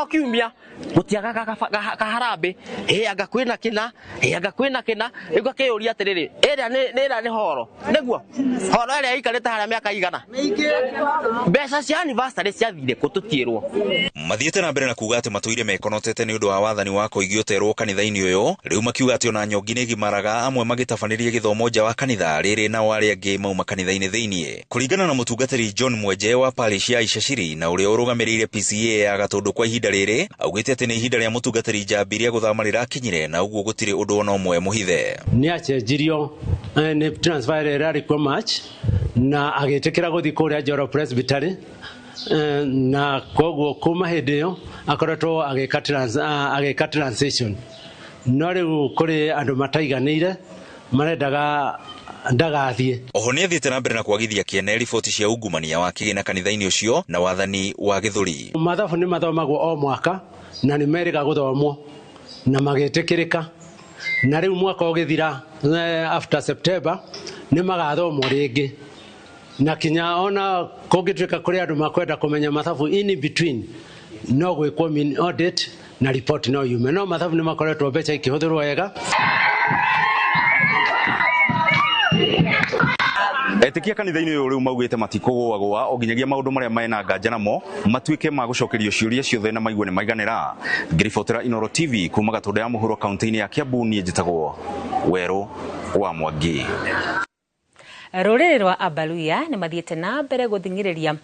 kiumia gũtiagaga kaharambĩ, ĩ anga kwĩna kĩna, ĩ anga kwĩna kĩna, rĩu ngakĩyũria atĩrĩrĩ, ĩrĩa nĩ horo nĩguo horo ĩrĩa ĩikarĩte harĩa mĩaka igana, mbeca cia anniversary ciathire kũ tũtiĩrwo. Mathiĩte na mbere na kuga atĩ matũire mekonotete nĩ ũndũ wa wathani wa koigi ũterwo kanitha-inĩ ũyũ, rĩu makiuga atĩ ona nyongi nĩ igimaraga, amwe magĩtabanĩria gĩthomo nja wa kanitha rĩrĩ nao arĩa angĩ mauma kanitha-inĩ thĩiniĩ. Kũringana na mũtungatĩri John Mwenje wa parish ya Icaciri na ũrĩa ũrũgamĩrĩire PCA ya Gatũndũ kwa ihinda rĩrĩ, augĩte atĩ nĩ ihinda rĩa mũtungatĩri Njambi rĩa gũthama rĩrakinyire na ũguo gũtirĩ ũndũ ona ũmwe mũhithe. Nĩ acenjirio nĩ transfer ĩrĩa ĩrarĩ kuo March na agĩtĩkĩra gũthiĩ kũrĩa Njoro Presbytery, na koguo kuma hĩndĩ ĩyo akoretwo agĩka transition, no rĩu kũrĩ andũ mataiganĩire marendaga ndagathiĩ. Oho nĩ athiĩte na mbere na kwagithia kĩene riboti cia ungumania wa kĩgĩna kanitha-inĩ ũcio na wathani wa gĩthũri. Mathabu nĩ mathomagwo o mwaka na nĩ merĩga gũthomwo na magĩtĩkĩrĩka, na rĩu mwaka ũgĩthira after September nĩ magathomwo rĩngĩ, na kinya ona kũngĩtuĩka kũrĩ andũ makwenda kũmenya mathabu in between no gwĩkwo mini audit na report no yume, no mathabu nĩ makoretwo mbeca ikĩhũthĩrwo wega. Etĩkia kanitha-inĩ ũyũ rĩu maugĩte matikũgũagũa o nginyagia maũndũ marĩa mena nganja namo matuĩke ma gũcokerio ciũria ciothe na maigue nĩ maiganĩra. Ngĩribotera Inooro TV kuma Gatũndũ ya mũhuro kaunti-inĩ ya Kiambu, niĩ njĩtagwo Werũ wa Mwangi. Rũrĩrĩ rwa Abaluya nĩ mathiĩte na mbere gũthing'ĩrĩria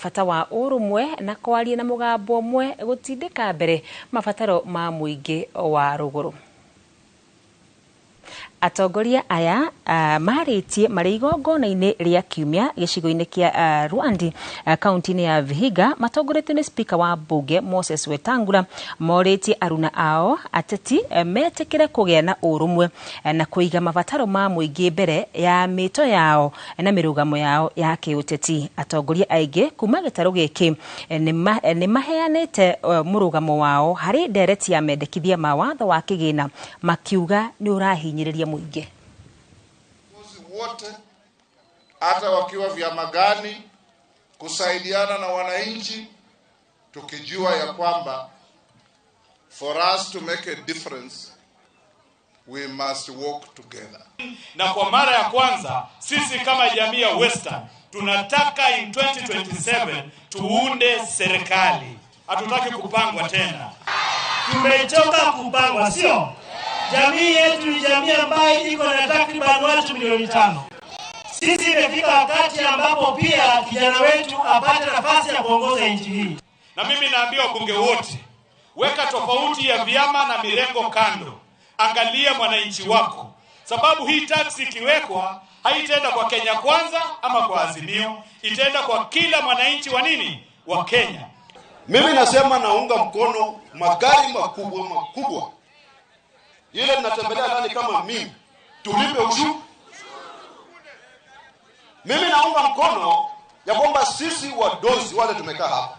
bata wa ũrũmwe na kwaria na mũgambo ũmwe gũtindĩka mbere mabataro ma mũingĩ wa rũgũrũ. Atongoria aya marĩtie marĩ igongona-inĩ rĩa kiumia gĩcigo-inĩ kĩa Rwandi kaunti-inĩ ya Vihiga, matongoretio nĩ spika wa mbunge Moses Wetangula, morĩtie aruna ao ateti metĩkĩre kũgĩa na ũrũmwe na kũiga mabataro ma mũingĩ mbere ya mĩto yao na mĩrũgamo yao ya kĩũteti. Atongoria aingĩ kuma gĩtarũ gĩkĩ nĩ maheanĩte mũrũgamo wao harĩ ndereti ya mendekithia ma watho wa kĩgĩna, makiuga nĩ ũrahinyĩrĩria mũingĩ. Wote hata wakiwa vyama gani kusaidiana na wananchi, tukijua ya kwamba for us to make a difference we must work together. Na kwa mara ya kwanza sisi kama jamii ya Western tunataka in 2027 tuunde serikali. Hatutaki kupangwa tena. Tumechoka kupangwa, sio? Jamii yetu ni jamii ambayo iko na takriban watu milioni 5. Sisi imefika wakati ambapo pia kijana wetu apate nafasi ya kuongoza nchi hii. Na mimi naambia wabunge wote, weka tofauti ya vyama na mirengo kando. Angalia mwananchi wako. Sababu hii tax ikiwekwa haitaenda kwa Kenya Kwanza ama kwa Azimio, itaenda kwa kila mwananchi wa nini? Wa Kenya. Mimi nasema naunga mkono magari makubwa makubwa. Ile natembelea nani kama mimi tulipe ushuru. Mimi naunga mkono ya kwamba sisi wadozi wale tumekaa hapa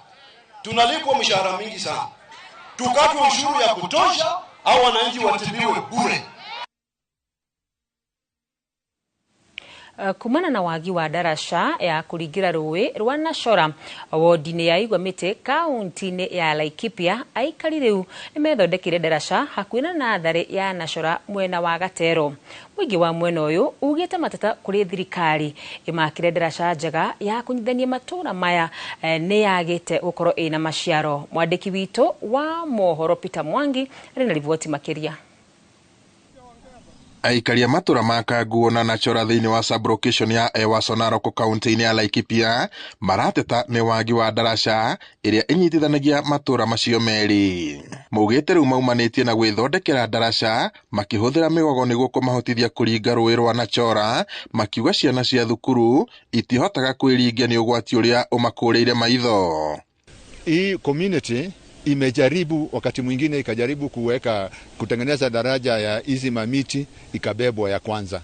tunalipwa mishahara mingi sana, tukatwe ushuru ya kutosha au wananchi watibiwe bure. Kumana na wagi wa daraca ya kũringira rũĩ rwa Nashora wodi-inĩ ya Igwamĩtĩ kaunti-inĩ ya Laikipia, aikari rĩu nĩmethondekire daraca hakuhĩ na natharĩ ya Nashora mwena wa Gatero. Mũingĩ wa mwena ũyũ ugĩte mateta kũrĩ thirikari ĩmakĩre daraca njega ya kũnyitithania matũũra maya nĩ yagĩte gũkorwo ĩna maciaro. Mwandĩki witũ wa mohoro Peter Mwangi arĩ na riboti makĩria. Aikari a matũra ma Kanguo na Nachora thĩinĩ wa sub-location ya Ewaso Narok kaunti-inĩ ya Laikipia marateta nĩ wagi wa ndaraca ĩrĩa ĩnyitithanagia matũra macio merĩ. Maugĩte rĩu maumanĩtie na gwĩthondekera ndaraca makĩhũthĩra mĩgogo nĩguo kũmahotithia kũringa rũĩ rwa Nachora, makiuga ciana cia thukuru itihotaga kwĩringia nĩ ũgwati ũrĩa ũmakũrĩire maitho. Hii community imejaribu wakati mwingine ikajaribu kuweka kutengeneza daraja ya hizi mamiti, ikabebwa ya kwanza,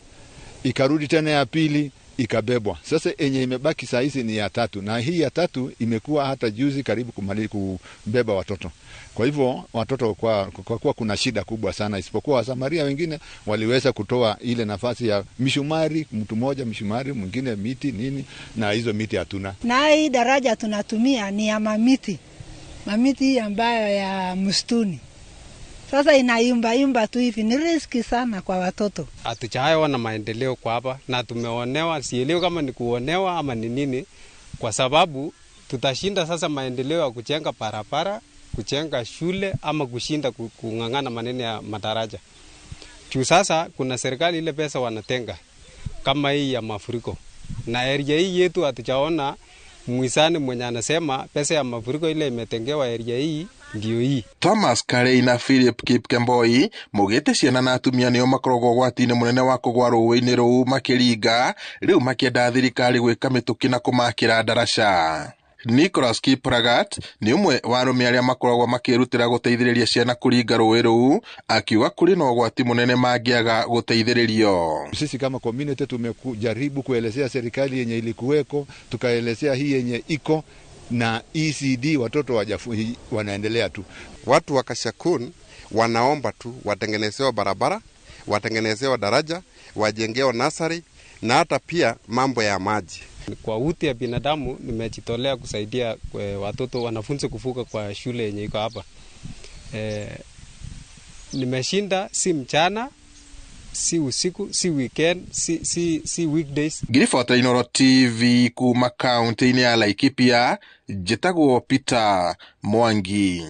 ikarudi tena ya pili ikabebwa. Sasa enye imebaki saa hizi ni ya tatu, na hii ya tatu imekuwa hata juzi karibu kumaliza kubeba watoto. Kwa hivyo watoto kwa kuwa kuna shida kubwa sana, isipokuwa Wasamaria wengine waliweza kutoa ile nafasi ya mishumari, mtu mmoja mishumari, mwingine miti nini, na hizo miti hatuna. Na hii daraja tunatumia ni ya mamiti. Mamiti ambayo ya msituni. Sasa inayumba yumba tu hivi, ni riski sana kwa watoto. Hatujaona maendeleo kwa hapa na tumeonewa, sielewi kama ni kuonewa ama ni nini, kwa sababu tutashinda sasa maendeleo ya kujenga barabara, kujenga shule ama kushinda kung'ang'ana maneno ya madaraja. Juu sasa kuna serikali ile pesa wanatenga kama hii ya mafuriko. Na area hii yetu hatujaona mwisani mwenye anasema pesa ya mafuriko ile imetengewa area hii ndio hii. Thomas Karei na Philip Kipkemboi maugĩte ciana na atumia nĩo makoragwo ũgwati-inĩ mũnene wa kũgwa rũĩ-inĩ rũu makĩringa, rĩu makĩenda thirikari gwĩka mĩtũkĩ na kũmakĩra ndaraca. Nicholas Kipragat nĩ ũmwe wa arũme arĩa makoragwo makĩrutĩra gũteithĩrĩria ciana kũringa rũĩ rũu, akiuga kũrĩ na ũgwati mũnene mangĩaga gũteithĩrĩrio. Sisi kama community tumejaribu kuelezea serikali yenye ilikuweko, tukaelezea hii yenye iko na ECD, watoto wanaendelea tu. Watu wa Kashakun wanaomba tu watengenezewe barabara, watengenezewe daraja, wajengewe nasari na hata pia mambo ya maji. Kwa uti ya binadamu nimejitolea kusaidia watoto wanafunzi kuvuka kwa shule yenye iko hapa. Nimeshinda si mchana, si usiku, si weekend, si weekdays. Ngiribota Inooro TV kuma kaunti-inĩ ya Laikipia, njĩtagwo Peter Mwangi.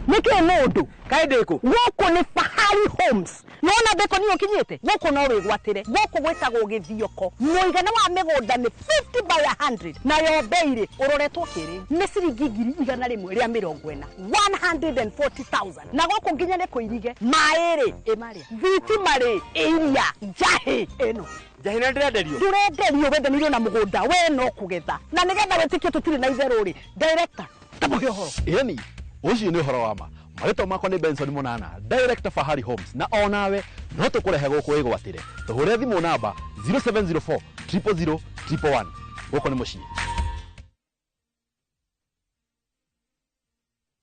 Nĩkĩ mũndũ kaĩ ndĩkũ gũkũ nĩ Fahari Homes nona ndĩkũ niĩ ũkinyĩte gũkũ no wĩgwatĩre gũkũ gwĩtagwo Gĩthioko mũigana wa mĩgũnda nĩ 50 by 100 nayo bei rĩ ũroretwo kĩrĩ nĩ ciringi 140,000 140,000 na gũkũ nginya nĩ kũirige maĩ rĩ ĩmarĩa thitima rĩ ĩiria njahĩ ĩno njahĩ na ndĩrenderio ndũrenderio wendanĩirio na mũgũnda we no kũgetha na nĩgetha wĩtĩkie tũtirĩ na itherũ rĩ director tamũhe ũhoro. Ĩni ũcio nĩ ũhoro wa ma. Marĩtwa makwa nĩ Benson Munana, Director Fahari Homes, na onawe no tũkũrehe gũkũ wĩgwatĩre. Tũhũre thimũ namba 0704 000 111. Gũkũ nĩ mũciĩ.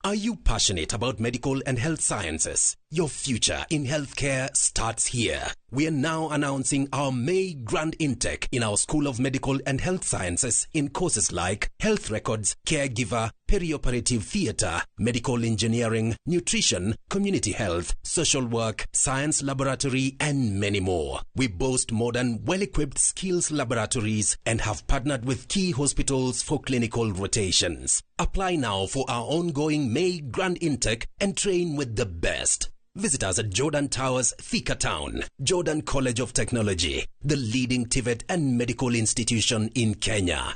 Are you passionate about medical and health sciences? Your future in healthcare starts here. We are now announcing our May grand intake in our School of Medical and Health Sciences in courses like health records, caregiver, perioperative theater, medical engineering, nutrition, community health, social work, science laboratory, and many more. We boast modern, well-equipped skills laboratories and have partnered with key hospitals for clinical rotations. Apply now for our ongoing May grand intake and train with the best. Visit us at Jordan Towers, Thika Town, Jordan College of Technology, the leading TVET and medical institution in Kenya.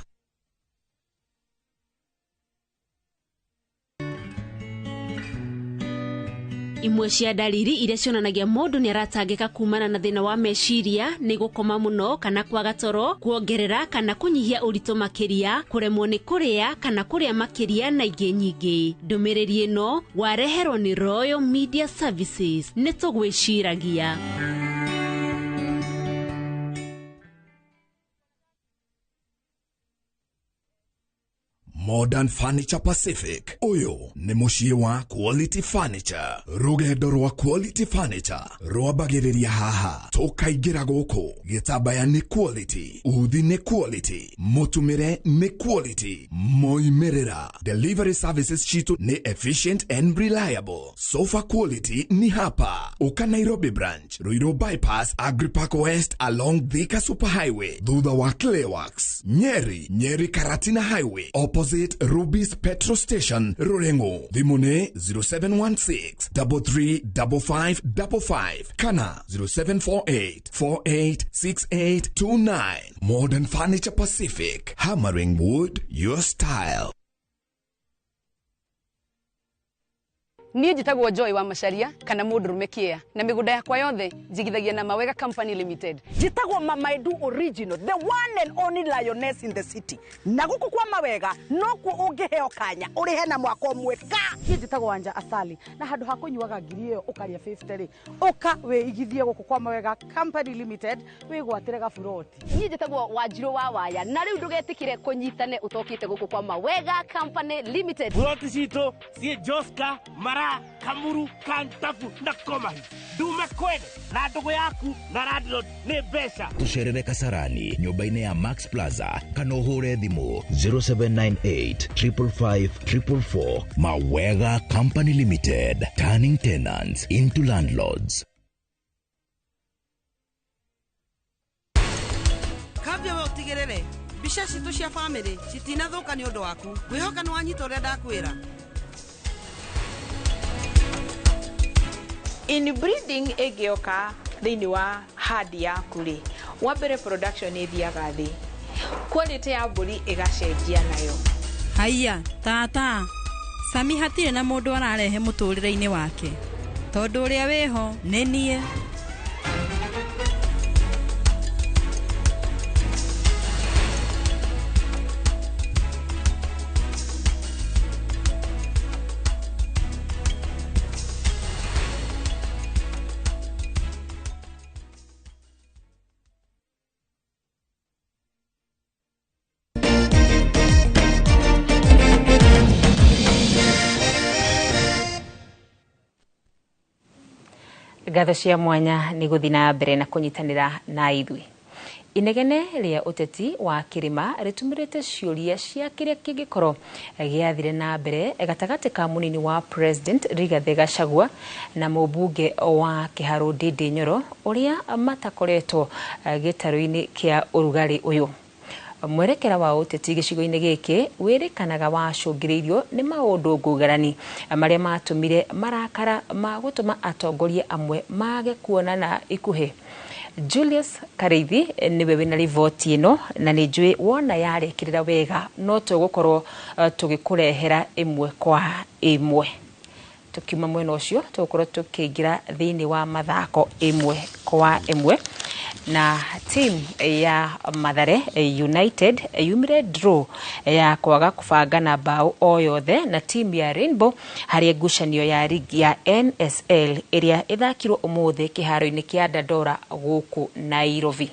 Imwe cia dalili iria cionanagia mũndũ nĩ aratangĩka kumana na thĩna wa meciria nĩ gũkoma mũno kana kwaga toro, kuongerera kana kũnyihia ũritũ makĩria, kũremwo nĩ kũrĩa kana kũrĩa makĩria na ingĩ nyingĩ. Ndũmĩrĩri ĩno wareherwo nĩ Royal Media Services. Nĩ tũgwĩciragia. Modern Furniture Pacific. Ũyũ nĩ mũciĩ wa Quality Furniture. Rũgendo rwa Quality Furniture rwambagĩrĩria haha. Tũkaingĩra gũkũ. Gĩtambaya nĩ quality, uthi nĩ quality, mũtumĩre nĩ quality, moimĩrĩra. Delivery services citũ nĩ efficient and reliable. Sofa quality ni hapa. Uka Nairobi branch, Ruiru bypass, Agripark West along Thika Superhighway, thutha wa Clayworks, Nyeri, Nyeri Karatina Highway, opposite Ruby's Petrol Station, Rurengo. Thimũ nĩ 0716 335555 kana 0748 486829. Modern Furniture Pacific, hammering wood your style. Niĩ njĩtagwo Joy wa Macharia kana mũndũrũme kĩa na mĩgũnda yakwa yothe njigithagia na Mawega Company Limited. Njĩtagwo Mama Edu Original, the one and only lioness in the city. Na gũkũ kwa Mawega nokuo ũngĩheo kanya ũrĩhe na mwaka ũmwe ka. Niĩ njĩtagwo Wanja Asali na handũ ha kũnyuaga ngiri ĩyo ũkarĩa 50 rĩ, ũka wĩigithie gũkũ kwa Mawega Company Limited wĩgwatĩre gaburoti. Niĩ njĩtagwo Wanjirũ wa Waya na rĩu ndũgetĩkĩre kũnyitane ũtokĩte gũkũ kwa Mawega Company Limited. Buroti citũ ciĩ Joska, Mara, Kamuru, Kantafu na Komahi. Ndume kwene na ndũgũ yaku na landlord nĩ mbeca. Tũcerere Kasarani nyũmba-inĩ ya Max Plaza kana ũhũre thimũ 0798 555 444. Mawega Company Limited, turning tenants into landlords. Kambia we ũtigĩrĩre mbica citũ cia bamĩrĩ citinathũka nĩ ũndũ waku. Ngwĩhoka nĩ wanyita ũrĩa ndakwĩra. Inbreeding ĩngĩoka thĩinĩ wa herd yaku rĩ, wa mbere production ĩthiaga thĩ, quality ya mbũri ĩgacenjia nayo. Haiya tata, Sami hatirĩ na mũndũ ararehe mũtũrĩre-inĩ wake tondũ ũrĩa wĩho nĩ niĩ. Ngatho cia mwanya nĩ gũthiĩ na mbere na kũnyitanĩra na ithuĩ. Inegene rĩa ũteti wa kĩrĩma rĩtumĩrĩte ciũria cia kĩrĩa kĩngĩkorwo gĩathire na mbere gatagatĩ ka mũnini wa President Rigathĩ Gachagua na mũmbunge wa Kĩharũ Ndindi Nyoro ũrĩa matakoretwo gĩtarũ-inĩ kĩa ũrugarĩ ũyũ. Mwerekera wa ũteti gĩcigo-inĩ gĩkĩ wĩrĩkanaga wacũngĩrĩirio nĩ maũndũ ngũrani marĩa matũmire marakara ma gũtũma atongoria amwe mage kuonana ikuhĩ. Julius Kareithi nĩwe wĩna riboti ĩno na nĩ njũĩ wona yarĩkĩrĩra wega no tũgũkorwo tũgĩkũrehera ĩmwe kwa ĩmwe. Tukiuma mwena ũcio tũgũkorwo tũkĩingĩra thĩinĩ wa mathako ĩmwe kwa ĩmwe na team ya Mathare United yumire draw ya kwaga kubangana bao o yothe na team ya Rainbow harĩ ngucanio ya ligi ya NSL ĩrĩa ĩthakirwo ũmũthĩ kĩharo-inĩ kĩa Dandora gũkũ Nairobi.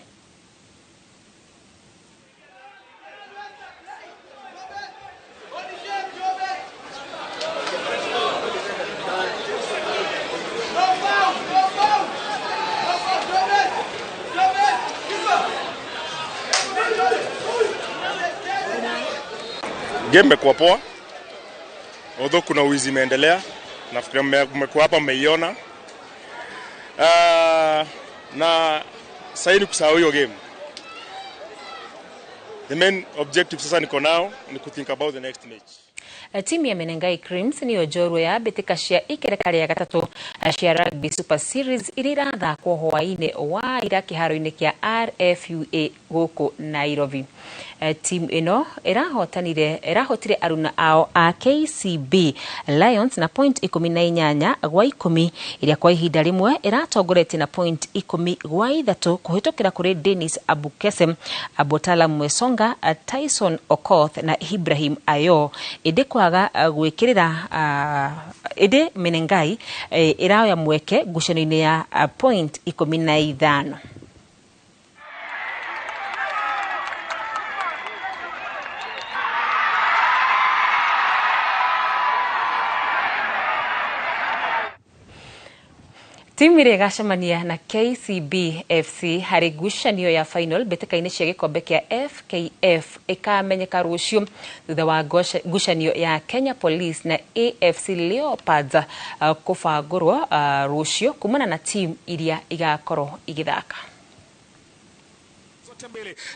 Game imekuwa poa, although kuna wizi imeendelea. Nafikiri mmekuwa hapa mmeiona. Na sasa ni kusahau hiyo game. The main objective sasa niko nao ni ku think about the next match. Timu ya Menengai Creams niyo njorua ya mbĩtĩka cia ikereka rĩa gatatũ cia Rugby Super Series iria irathakwo hwaĩ-inĩ wa ira kĩharo-inĩ kĩa RFUA gũkũ Nairobi. Timu ĩno ĩrahotire aruna ao a KCB Lions na point 18 gwa 10 ĩrĩa kwa ihinda rĩmwe ĩratongoretie na point 10 gwa 3 kũhĩtũkĩra kũrĩ Dennis Abukesem, Abotala Mwesonga, Tyson Okoth na Ibrahim Ayo. Ĩndĩ kwaga gwĩkĩrĩra ĩndĩ Menengai ĩraoya mweke ngucanio-inĩ ya point 15. Timu ĩrĩa ĩgacemania na KCB FC harĩ ngucanio ya final mbĩtĩka-inĩ cia gĩkombe kĩa FKF ĩkamenyeka rũciũ thutha wa ngucanio ya Kenya Police na AFC Leopards kũbangũrwo rũciũ kumana na timu iria igakorwo igĩthaka.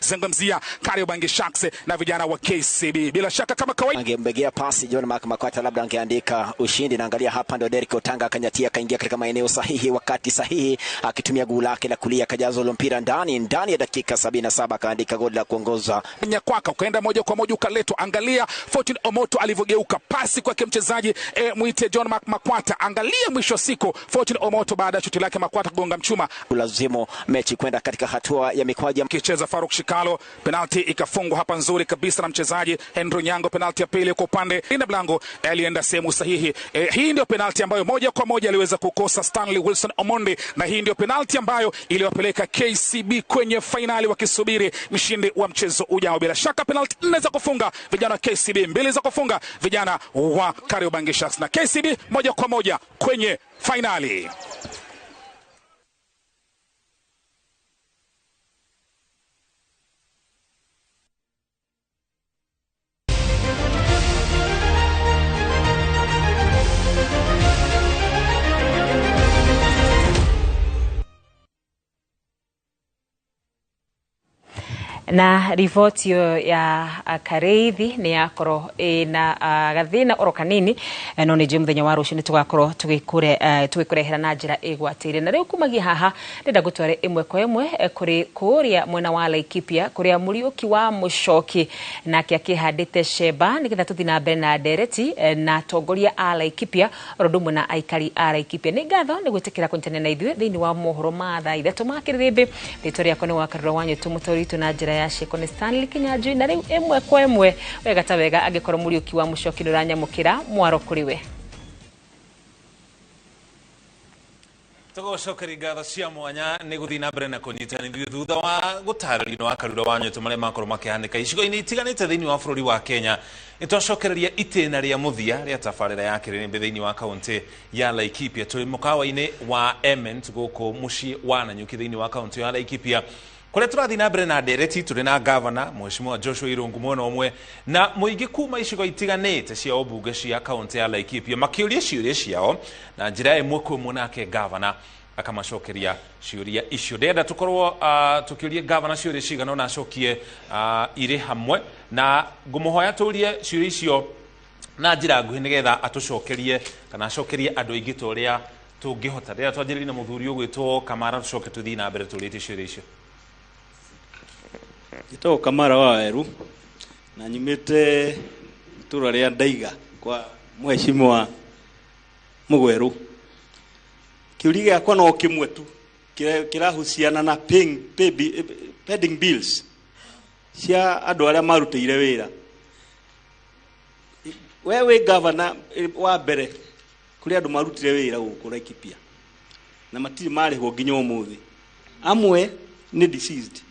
Zungumzia Kariobangi Sharks na vijana wa KCB. Bila shaka kama kawaida angembegea pasi John Mark Makwata labda angeandika ushindi. Na angalia hapa ndio Derek Otanga akanyatia akaingia katika maeneo sahihi wakati sahihi akitumia guu lake la kulia akajaza ule mpira ndani ya dakika 77 akaandika goli la kuongoza. Nyakwaka ukaenda moja kwa moja ukaletwa. Angalia Fortune Omoto alivyogeuka pasi kwake mchezaji muite John Mark Makwata. Angalia mwisho siku Fortune Omoto baada ya shuti lake Makwata kugonga mchuma. Kulazimu mechi kwenda katika hatua ya mikwaju. Kicheza Faruk Shikalo, penalti ikafungwa hapa nzuri kabisa na mchezaji Henry Nyango. Penalti ya pili kwa upande ina mlango alienda sehemu sahihi. Hii ndio penalti ambayo moja kwa moja aliweza kukosa Stanley Wilson Omondi, na hii ndio penalti ambayo iliwapeleka KCB kwenye finali wakisubiri mshindi wa mchezo ujao. Bila shaka penalti 4 za kufunga vijana wa KCB, 2 za kufunga vijana wa Kariobangi Sharks, na KCB moja kwa moja kwenye finali. Na riboti ya Kareithi ni yakorwo ina gathina oro kanini, no nĩ njũĩ mũthenya wa rũciũ nĩ tũgakorwo tũgĩkũrehera na njĩra ĩgwatĩire. Na rĩu kumagia haha ndĩrenda ngũtware ĩmwe kwa ĩmwe kũrĩ kũrĩa mwena wa Laikipia kũrĩa Mũriũki wa Mũcoki nake akĩhandĩte cemba nĩgetha tũthiĩ na mbere na ndereti na atongoria a Laikipia oro ũndũ ũmwe na aikari a Laikipia. Nĩ ngatho nĩ gwĩtĩkĩra kũnyitanĩra na ithuĩ thĩinĩ wa mohoro ma thaa 3 ma kĩrĩrĩmbĩ. Rĩtwa rĩakwa nĩ Wakarura wa Nyũtũ, mũtaũri witũ na njĩra ya ciĩko nĩ Stanley Kinyanjui. Na rĩu ĩmwe kwa ĩmwe wega ta wega angĩkorwo Mũriũki wa Mũcoki nĩũranyamũkĩra mwaro kũrĩ we. Tũgũcokeria ngatho cia mwanya nĩ gũthiĩ na mbere na kũnyitanĩria thutha wa gũtarĩrio wa Karura wa Nyũtũ marĩa makorwo makĩhanĩka icigo-inĩ itiganĩte thĩinĩ wa bũrũri wa Kenya. Nĩtwacokereria itĩna rĩa mũthia rĩa tabarĩra ya kĩrĩrĩmbĩ thĩinĩ wa kaũntĩ ya Laikipia. Tũrĩ mũkawa-inĩ wa Ement gũkũ mũciĩ wa Nanyuki thĩinĩ wa kaũntĩ ya Laikipia kũrĩa tũrathiĩ na mbere na ndereti. Tũrĩ na gavana Mheshimiwa Joshua Irungu mwena ũmwe na mũingĩ kuma icigo itiganĩte cia ũmbunge cia kaũntĩ ya Laikipia makĩũria ciũria ciao na njĩra ĩmwe kwa ĩmwe, nake gavana akamacokeria ciũria icio. Ndĩrenda tũkorwo tũkĩũria gavana ciũria cigana ũna acokie irĩ hamwe, na ngũmũhoya tũrie ciũria icio na njĩra nguhĩ nĩgetha atũcokerie kana acokerie andũ aingĩ ta ũrĩa tũngĩhota. Ndĩrenda twanjĩrĩrie na mũthuri ũgwĩtwo Kamara, tũcoke tũthiĩ na mbere tũrĩtie ciũria icio. Njĩtagwo Kamara wa Weru na nyumĩte itũra rĩa Ndaiga kwa Mheshimiwa Mũgwerũ. Kĩũria gĩakwa no kĩmwe tu kĩrahuciana na pending bills cia andũ arĩa marutĩire wĩra. We wĩ gavana wa mbere kũrĩ andũ marutire wĩra gũkũ Laikipia na matirĩ marĩhwo nginya ũmũthĩ. Amwe nĩ deceased,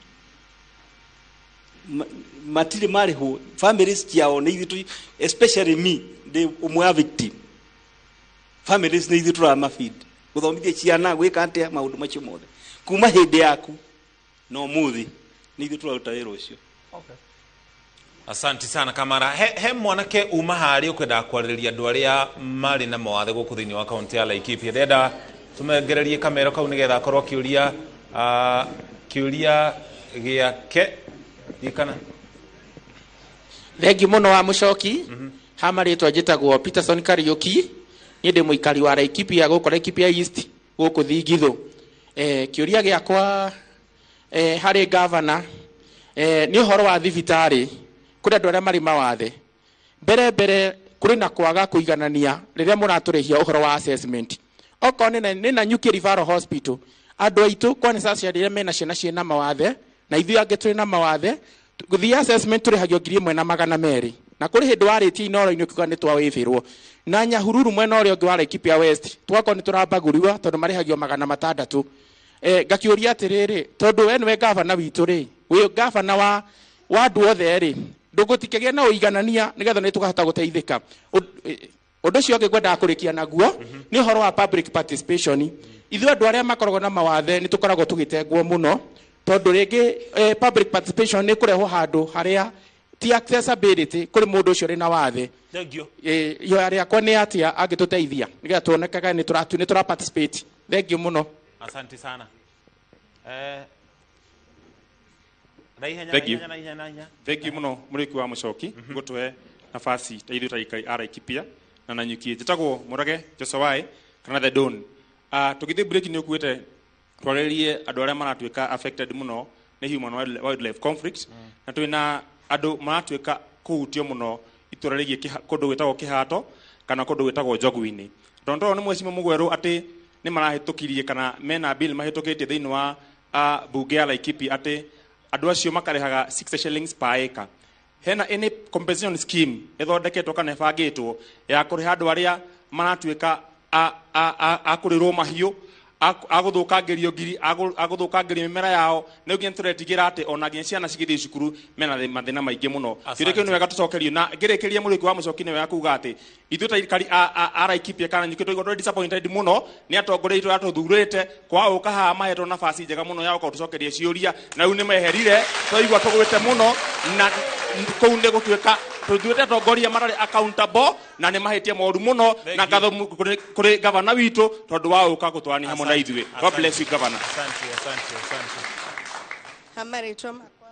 matirĩ marĩhwo, families ciao nĩ ithuĩ, especially me ndĩ ũmwe wa victim. Families nĩ ithuĩ tũramafeed, gũthomithia ciana, gwĩka atĩa, maũndũ macio mothe kuma hĩndĩ yaku na ũmũthĩ nĩ ithuĩ tũraruta wĩra ũcio. Asante sana Kamara. He mwanake uma harĩ ũkwendaga kwarĩrĩria andũ arĩa marĩ na mawathe gũkũ thĩinĩ wa kaũntĩ ya Laikipia. Ndĩrenda tũmengererie kamero kau nĩgetha akorwo akĩũria kĩũria gĩake. Kana thengiũ mũno wa Mũcoki. Ha marĩtwa njĩtagwo Peterson Kariũki, niĩ ndĩ mũikari wa Laikipia gũkũ Laikipia East gũkũ Thingithũ. Kĩũria gĩakwa harĩ gavana nĩ ũhoro wa thibitarĩ kũrĩ andũ arĩa marĩ mawathe. Mbere kũrĩ na kwaga kũiganania rĩrĩa mũratũrĩhia ũhoro wa assessment. Okorwo nĩ Nanyuki Referral Hospital, andũ aitũ kwa nĩ aciari arĩa mena ciana ciĩna mawathe na ithuĩ angĩ tũrĩ na mawathe, gũthiĩ assessment tũrĩhagio 1200 na kũrĩ hĩndĩ warĩtie Inooro-inĩ ũkiuga nĩ twawĩbĩrwo. Na Nyahururu mwena ũrĩa ũngĩ wa Laikipia West tũgakorwo nĩ tũrambagũriwa tondũ marĩhagio 600. Ngakĩũria atĩrĩrĩ, tondũ we nĩwe gavana witũ rĩ, wĩ gavana wa andũ othe rĩ, ndũgũtikĩgĩe na ũiganania nĩgetha nĩ tũkahota gũteithĩka. Ũndũ ũcio ũngĩ ngwendaga kũrĩkia naguo nĩ ũhoro wa public participation. Ithuĩ andũ arĩa makoragwo na mawathe nĩ tũkoragwo tũgĩtengwo mũno tondũ rĩngĩ public participation nĩ kũrehwo handũ harĩa ti accessibility kũrĩ mũndũ ũcio ũrĩ na wathe. Thank you. Ihoya rĩakwa nĩ atĩa angĩtũteithia nĩgetha tuonekaga nĩ tũra participate. Thank you mũno. Asante sana. Thank you. Thank you muno muriki wa mucoki gutuhe nafasi ta ithuĩ ta aikari a Laikipia na Nanyuki. Njĩtagwo Mũrage Josawai kana The Don. Tũgĩthiĩ break nĩ ũkuĩte twarĩrie andũ arĩa maratuĩka affected mũno nĩ human wildlife conflict, na twĩna andũ maratuĩka kũhutio mũno itũra rĩgiĩ kũndũ gwĩtagwo Kĩhato kana kũndũ gwĩtagwo Njogu-inĩ. Tondũ nĩ mwecimu Mũgwerũ atĩ nĩ marahĩtũkirie kana mena bill mahĩtũkĩtie thĩinĩ wa bunge ya Laikipia atĩ andũ acio makarĩhaga 60 shillings per acre. Hena any compensation scheme ĩthondeketwo kana ĩbangĩtwo ya kũrĩha andũ arĩa maratuĩka a kũrĩrwo mahiũ, a gũthũkangĩrio ngiri, a gũthũkangĩrio mĩmera yao, nĩ nginya tũretigĩra atĩ ona nginya ciana cigĩthiĩ cukuru mena mathĩna maingĩ mũno. Kĩũria kĩu nĩ wega tũcokerio, na ngĩrĩkĩria mũrĩki wa mũcoki nĩ wega kuga atĩ ithuĩ ta aikari a Laikipia kana Nanyuki tũigua tũrĩ disappointed mũno nĩ atongoria aitũ arĩa tũthurĩte kwa gũka haha mahetwo nafasi njega mũno ya gũka gũtũcokeria ciũria, na rĩu nĩ meherire, twaigua tũgwĩte mũno na kũu nĩ gũtuĩka tũthuurĩte atongoria matarĩ accountable na nĩ mahĩtia moru mũno, na ngatho kũrĩ gavana witũ tondũ wa gũka gũtwarania hamwe na ithuĩ. God bless you, governor. Asante, asante, asante. Hamarĩtwa makwa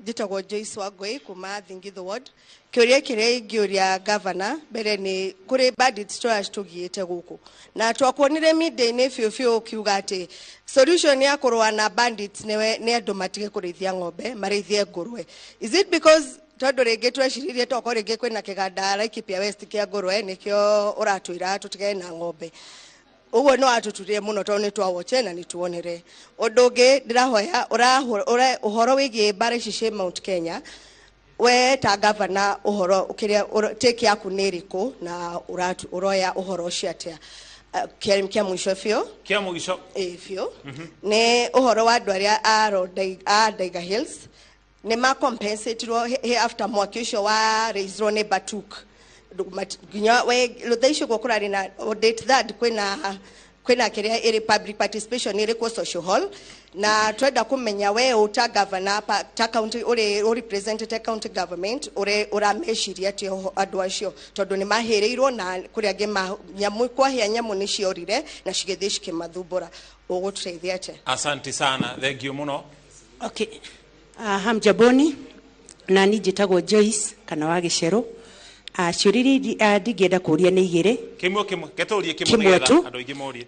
njĩtagwo Joyce Wangũi kuma Thingitho Ward. Kĩũria kĩrĩa ingĩũria gavana mbere nĩ kũrĩ bandits tũrĩa tũgiĩte gũkũ, na twakuonire media-inĩ biũ biũ ũkiuga atĩ solution ya kũrũa na bandits nĩ andũ matige kũrĩithia ng'ombe marĩithie ngũrwe. Is it because tondũ rĩngĩ tweciririe tokorwo rĩngĩ kwĩna kĩganda Laikipia West kĩa ngũrwe nĩkĩo ũratwĩra tũtigane na ng'ombe? Ũguo nĩ watũturire mũno tondũ nĩ twawoche na nĩ tuonere. Ũndũ ũngĩ ndĩrahoya ũhoro wĩgiĩ mbara ici ciĩ Mount Kenya, we ta gavana ũhoro kĩrĩa take yaku nĩ ĩrĩkũ na ũroya ũhoro ũcio atĩa? Kĩa mũico biũ. Kĩa mũico. Ĩĩ biũ. Nĩ ũhoro wa andũ arĩa a Ndaiga Hills nĩ ma compensatirwo after mwaki ũcio wa raisirwo nĩ Batuk. Nginya we thaa icio ũguo kũrarĩ na date third kwĩna kĩrĩa ĩrĩ public participation ĩrĩ kuo social hall, na twenda kũmenya we ũ ta governor ta county ũrĩ ũ representete county government ũrĩ ũrameciria atĩa andũ acio, tondũ nĩ mahĩrĩirwo na kũrĩ angĩ nyamũ kwahĩa nyamũ nĩ ciorire na cigĩthiĩ cikĩmathumbũra. Ũgũtũteithia atĩa? Asante sana, thank you mũno. Okay. Hamjaboni, na niĩ njĩtagwo Joyce kana wa Gĩcerũ. Ciũria iria ndingĩenda kũũria nĩ igĩrĩ. Kĩmwe kĩmwe, getũrie kĩmwe nĩgetha andũ aingĩ morie.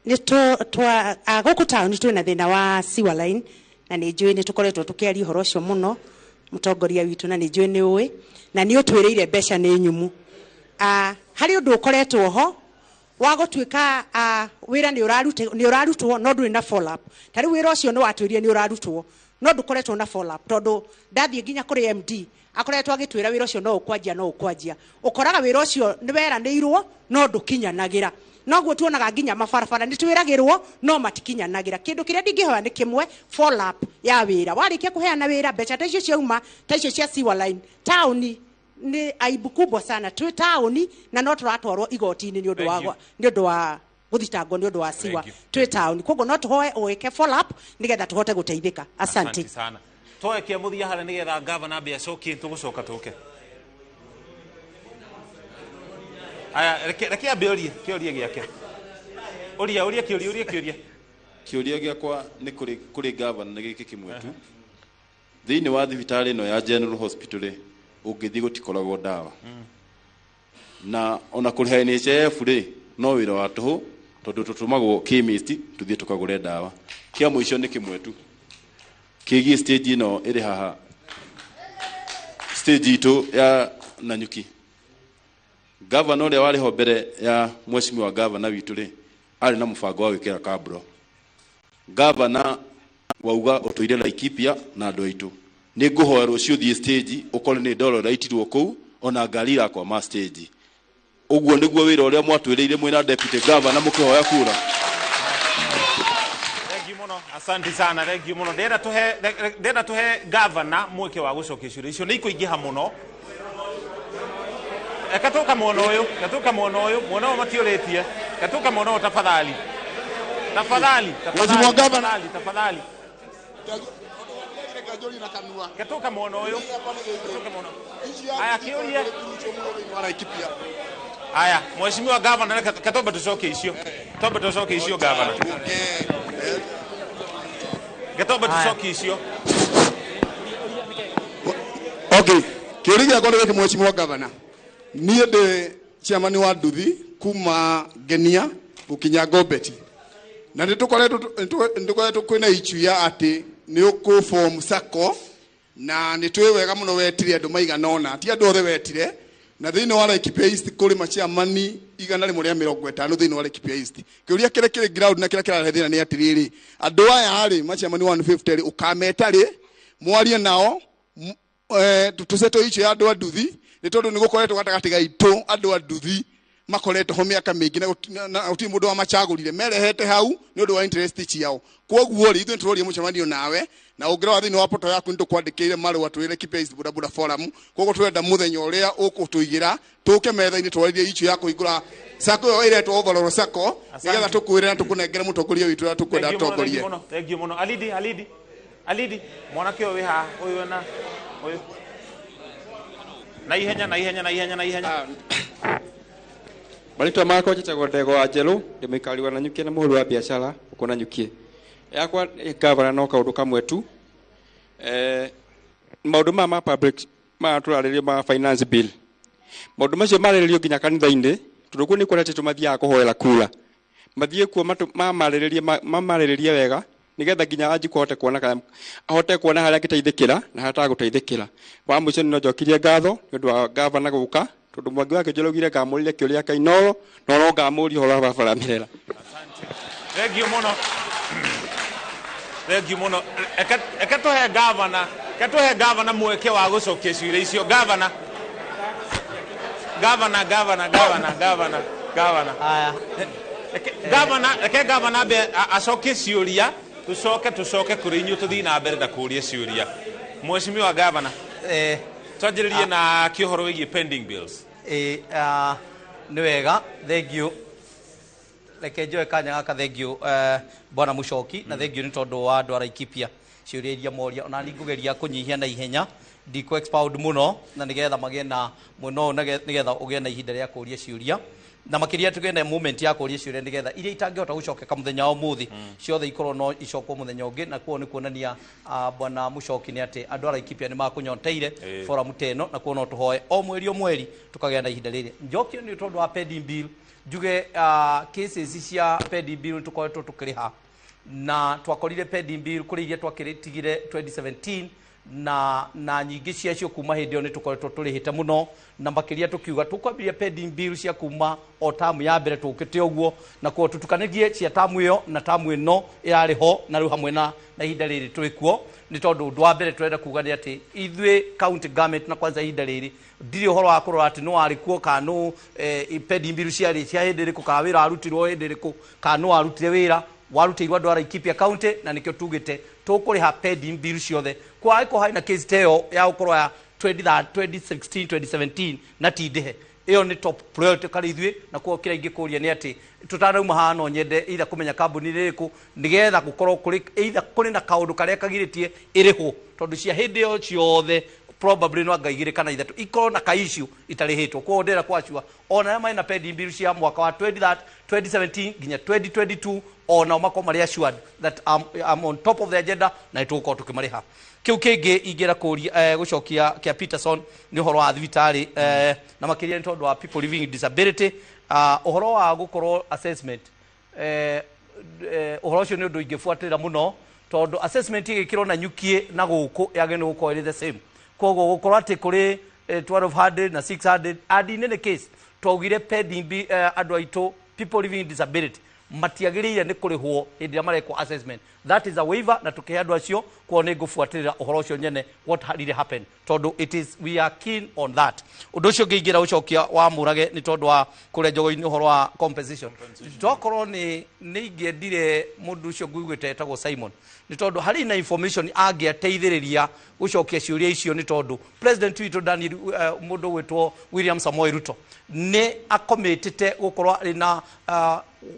Nĩ gũkũ taũni twĩna thĩna wa sewer line, na nĩ njũĩ nĩ tũkoretwo tũkĩaria ũhoro ũcio mũno mũtongoria witũ, na nĩ njũĩ nĩ ũĩ na nĩ ũtwĩrĩire mbeca nĩ nyumu. Harĩ ũndũ ũkoretwo ho wa gũtuĩka wĩra nĩ ũrarutwo no ndũrĩ na follow up. Ta rĩu wĩra ũcio nĩ watwĩrire nĩ ũrarutwo no ndũkoretwo na follow up, tondũ ndathiĩ nginya kũrĩ MD akoretwo agĩtwĩra wĩra ũcio no ũkwanjia no ũkwanjia. Ũkoraga wĩra ũcio nĩ weranĩirwo no ndũkinyanagĩra. Noguo tuonaga nginya mabarabara nĩ twĩragĩrwo no matikinyanagĩra. Kĩndũ kĩrĩa ndingĩhoya nĩ kĩmwe, follow up ya wĩra. Warĩkia kũheana wĩra, mbeca ta icio ciauma, ta icio cia sewer line, taũni nĩ aibu kubwa sana. Twĩ taũni na no tũratwarwo igoti-inĩ nĩ ũndũ wa gũthitangwo nĩ ũndũ wa sewer. Twĩ taũni, koguo no tũhoe ũĩke follow up nĩgetha tũhote gũteithĩka. Asante sana. Twoe kĩa mũthia harĩa nĩgetha gavana ambe acokie, tũgũcoka tũke. Aya, reke ambe orie kĩũria gĩake. Ũria ũria kĩũria, ũria kĩũria. Kĩũria gĩakwa nĩ kũrĩ gavana nĩ gĩkĩ kĩmwe tu. Thĩinĩ wa thibitarĩ ĩno ya General Hospital rĩ, ũngĩthiĩ gũtikoragwo ndawa. Na ona kũrĩha NHIF rĩ, no wĩra wa tũhũ tondũ tũtũmagwo chemist tũthiĩ tũkagũre ndawa. Kĩa mũico nĩ kĩmwe tu kĩgiĩ stage ĩno ĩrĩ haha, stage itũ ya Nanyuki. Gavana ũrĩa warĩ ho mbere ya mheshimiwa gavana witũ rĩ, arĩ na mũbango wa gwĩkĩra kabro. Gavana wauga ũtũire Laikipia na andũ aitũ. Nĩ ngũhoya rũciũ thiĩ stage ũkore nĩ ndoro ĩraitirwo kũu ona ngari irakwama stage. Ũguo nĩguo wĩra ũrĩa mwatwĩrĩire mwĩna deputy governor mũkĩhoya kura. Asante sana, thank you muno. Ndĩrenda tũhe governor mweke wa gũcokia ciũria icio nĩ ikũingĩha mũno. Reke tũka mwena ũyũ, reke tũka mwena ũyũ, mwena ũyũ matiũrĩtie. Reke tũka mwena ũyũ tafadhali. Tafadhali, Mheshimiwa tafadhali, Gavana. tafadhali, tafadhali. Gatuka mwana ũyũ. Gatuka mwana. Aya, kĩũria. Aya, Mheshimiwa Gavana, reke twambe tũcoke icio. Twambe tũcoke icio Gavana. Reke twambe tũcoke icio. Okay, kĩũria gĩakwa nĩ gĩkĩ Mheshimiwa Gavana. Niĩ ndĩ chairman wa nduthi kuma Ngenia gũkinya Gombeti. Na nĩ tũkoretwo kwĩna issue ya atĩ nĩ ũkũ form sacco na nĩ tũĩ wega mũno wetire andũ maigana ũna, ti andũ othe wetire. Na thĩinĩ wa Laikipia East kũrĩ machairman 150 thĩinĩ wa Laikipia East. Kĩũria kĩrĩa kĩrĩ ground na kĩrĩa kĩrarehe thĩna nĩ atĩrĩrĩ, andũ aya rĩ machairman 150 rĩ ũkameta rĩ mwarie nao tũceto icio ya andũ a nduthi nĩ tondũ nĩ gũkoretwo gatagatĩ gaitũ andũ a nduthi makoretwo ho mĩaka mĩingĩ na gũtirĩ mũndũ wamacagũrire merehete hau nĩ ũndũ wa interest ciao. Kwoguo rĩ ithuĩ nĩtũroria mũcemanio nawe na ũngĩrora thĩinĩ wa poto yaku nĩtũkwandĩkĩire marũa twĩ Laikipia East Boda Boda Forum. Kwoguo tũrenda mũthenya ũrĩa ũkũtũigĩra tũke metha-inĩ twarĩrie icio ya kũhingũra sacco ĩyo ĩretwo overall sacco nĩgetha tũkwĩre na tũkũnengere mũtongoria witũ ũrĩa tũkwenda Thank you mũno, thank atongorie. you mũno, thank you mũno. Alidi, Alidi. Alidi, mwanake ũyũ wĩ haha, ũyũ na ũyũ. Na ihenya, na ihenya, na ihenya, na ihenya. Marĩtwa makwa njĩtagwo Ndego wa Njerũ, ndĩ mũikari wa Nanyuki na mũhũri wa biacara gũkũ Nanyuki. Yakwa gavana no kaũndũ kamwe tu. Maũndũ maya ma public maya tũrarĩrĩrio ma finance bill, maũndũ macio marĩrĩrio nginya kanitha-inĩ, tondũ kũu nĩkuo arĩa mathiaga kũhoera kura, mathiĩ kuo mamarĩrĩrie wega nĩgetha nginya Wanjikũ ahote kuona kana ahote kuona harĩa angĩteithĩkĩra na harĩa atagũteithĩkĩra. Wa mũico no njokirie ngatho nĩ ũndũ wa gavana gũka, tondũ Mwangi wa Kĩnjũra augire ngamũrire kĩũria kĩa Inooro no no ngamũria ũhoro wa barabara ya Mĩrera. Thank you mũno. Thank you mũno. Reke tũhe gavana, reke tũhe gavana mweke wa gũcokia ciũria icio. Gavana. Gavana, gavana, gavana, gavana, gavana. Aya. Gavana, reke gavana ambe acokie ciũria, tũcoke kũrĩ inyuĩ tũthiĩ na mbere na kũũria ciũria. Mheshimiwa Gavana, twanjĩrĩrie na kĩũhoro wĩgiĩ pending bills. Nĩ wega, thank you. Reke njoe kanya gaka, thank you, bwana Mũcoki, na thank you nĩ tondũ wa andũ a Laikipia ciũria iria moria. Ona niĩ ngũgeria kũnyihia na ihenya, ndikũ expound mũno, na nĩgetha magĩe na mwena ũyũ, nĩgetha ũgĩe na ihinda rĩa kũũria ciũria, na makĩria tũgĩe na moment ya kũũria ciũria, nĩgetha iria itangĩhota gũcokeka mũthenya wa ũmũthĩ ciothe ikorwo no icokwo mũthenya ũngĩ. Na kuo nĩ kuonania, bwana Mũcoki, nĩ atĩ andũ a Laikipia nĩ makũnyoteire forum ta ĩno, na kuo no tũhoe o mweri o mweri tũkagĩa na ihinda rĩrĩ. Njokio nĩ tondũ wa pending bill, njuge cases cia pending bill tũkoretwo tũkĩrĩha, na twakorire pending bill kũrĩ iria twakĩrĩtigire 2017 na nyingĩ ciacio kuma hĩndĩ ĩyo nĩ tũkoretwo tũrĩhĩte mũno, na makĩria tũkiuga tũkwambĩrĩria pending bill cia kuma o tamu ya mbere tũkĩte ũguo, na kuo tũtukanagie cia tamu ĩyo na tamu ĩno ĩrarĩ ho na rĩu hamwe na ihinda rĩrĩ tũrĩ kuo. Nĩ tondũ ũndũ wa mbere tũrenda kuga nĩ atĩ ithuĩ county government, na kwanza ihinda rĩrĩ ndirĩ ũhoro wa kũrora atĩ nũ warĩ kuo kana nũ pending bill ciarĩ cia hĩndĩ ĩrĩkũ, kana wĩra warutirwo hĩndĩ ĩrĩkũ, kana nũ warutire wĩra warutĩirwo andũ a Laikipia County, na nĩkĩo tugĩte tũkũrĩha pending bill ciothe. Kwangĩkorwo harĩ na case ta ĩyo ya gũkorwo ya 2016 2017 na ti ndĩhe, ĩyo nĩ top priority karĩ ithuĩ. Na kuo kĩrĩa ingĩkũria nĩ atĩ tũtanauma haha no nyende either kũmenya kambuni ĩrĩkũ, nĩgetha gũkorwo kũrĩ either kũrĩ na kaũndũ karĩa kagirĩtie ĩrĩhwo, tondũ cia hĩndĩ ĩyo ciothe probably no anga igĩrĩ kana ithatũ ikorwo na ka issue itarĩhĩtwo. Koguo ndĩrenda kwacua ona arĩa marĩ na pending bill cia mwaka wa 2017 nginya 2022, onao makorwo marĩ assured that I'm on top of the agenda na nĩ tũgũkorwo tũkĩmarĩha. Kĩu kĩngĩ ingĩra kũria gũcokia kĩa Peterson nĩ ũhoro wa thibitarĩ, na makĩria nĩ tondũ wa people living with disability, ũhoro wa gũkorwo assessment, ũhoro ũcio nĩ ũndũ ingĩbuatĩrĩra mũno, tondũ assessment ĩgĩkĩrwo na nyukie na gũkũ yagĩrĩirwo nĩ gũkorwo ĩrĩ the same. Koguo gũkorwo atĩ kũrĩ 1200 na 600, and in any case twaugire pending bill, andũ aitũ people living with disability matiagĩrĩire nĩ kũrĩhwo hĩndĩ ĩrĩa marekwo assessment. That is a waiver na tũkĩhe andũ acio. Kuo nĩ ngũbuatĩrĩra ũhoro ũcio nyene what really happened, tondũ it is we are keen on that. Ũndũ ũcio ũngĩ ingĩra gũcokia wa Mũrage nĩ tondũ wa kũrĩa Njogo-inĩ, ũhoro wa compensation, tokorwo nĩ ingĩendire mũndũ ũcio nguiguĩte etagwo Simon, nĩ tondũ harĩ na information angĩateithĩrĩria gũcokia ciũria icio, nĩ tondũ president witũ Daniel, mũndũ ũgwĩtwo William Samoei Ruto nĩ akomitĩte gũkorwo arĩ na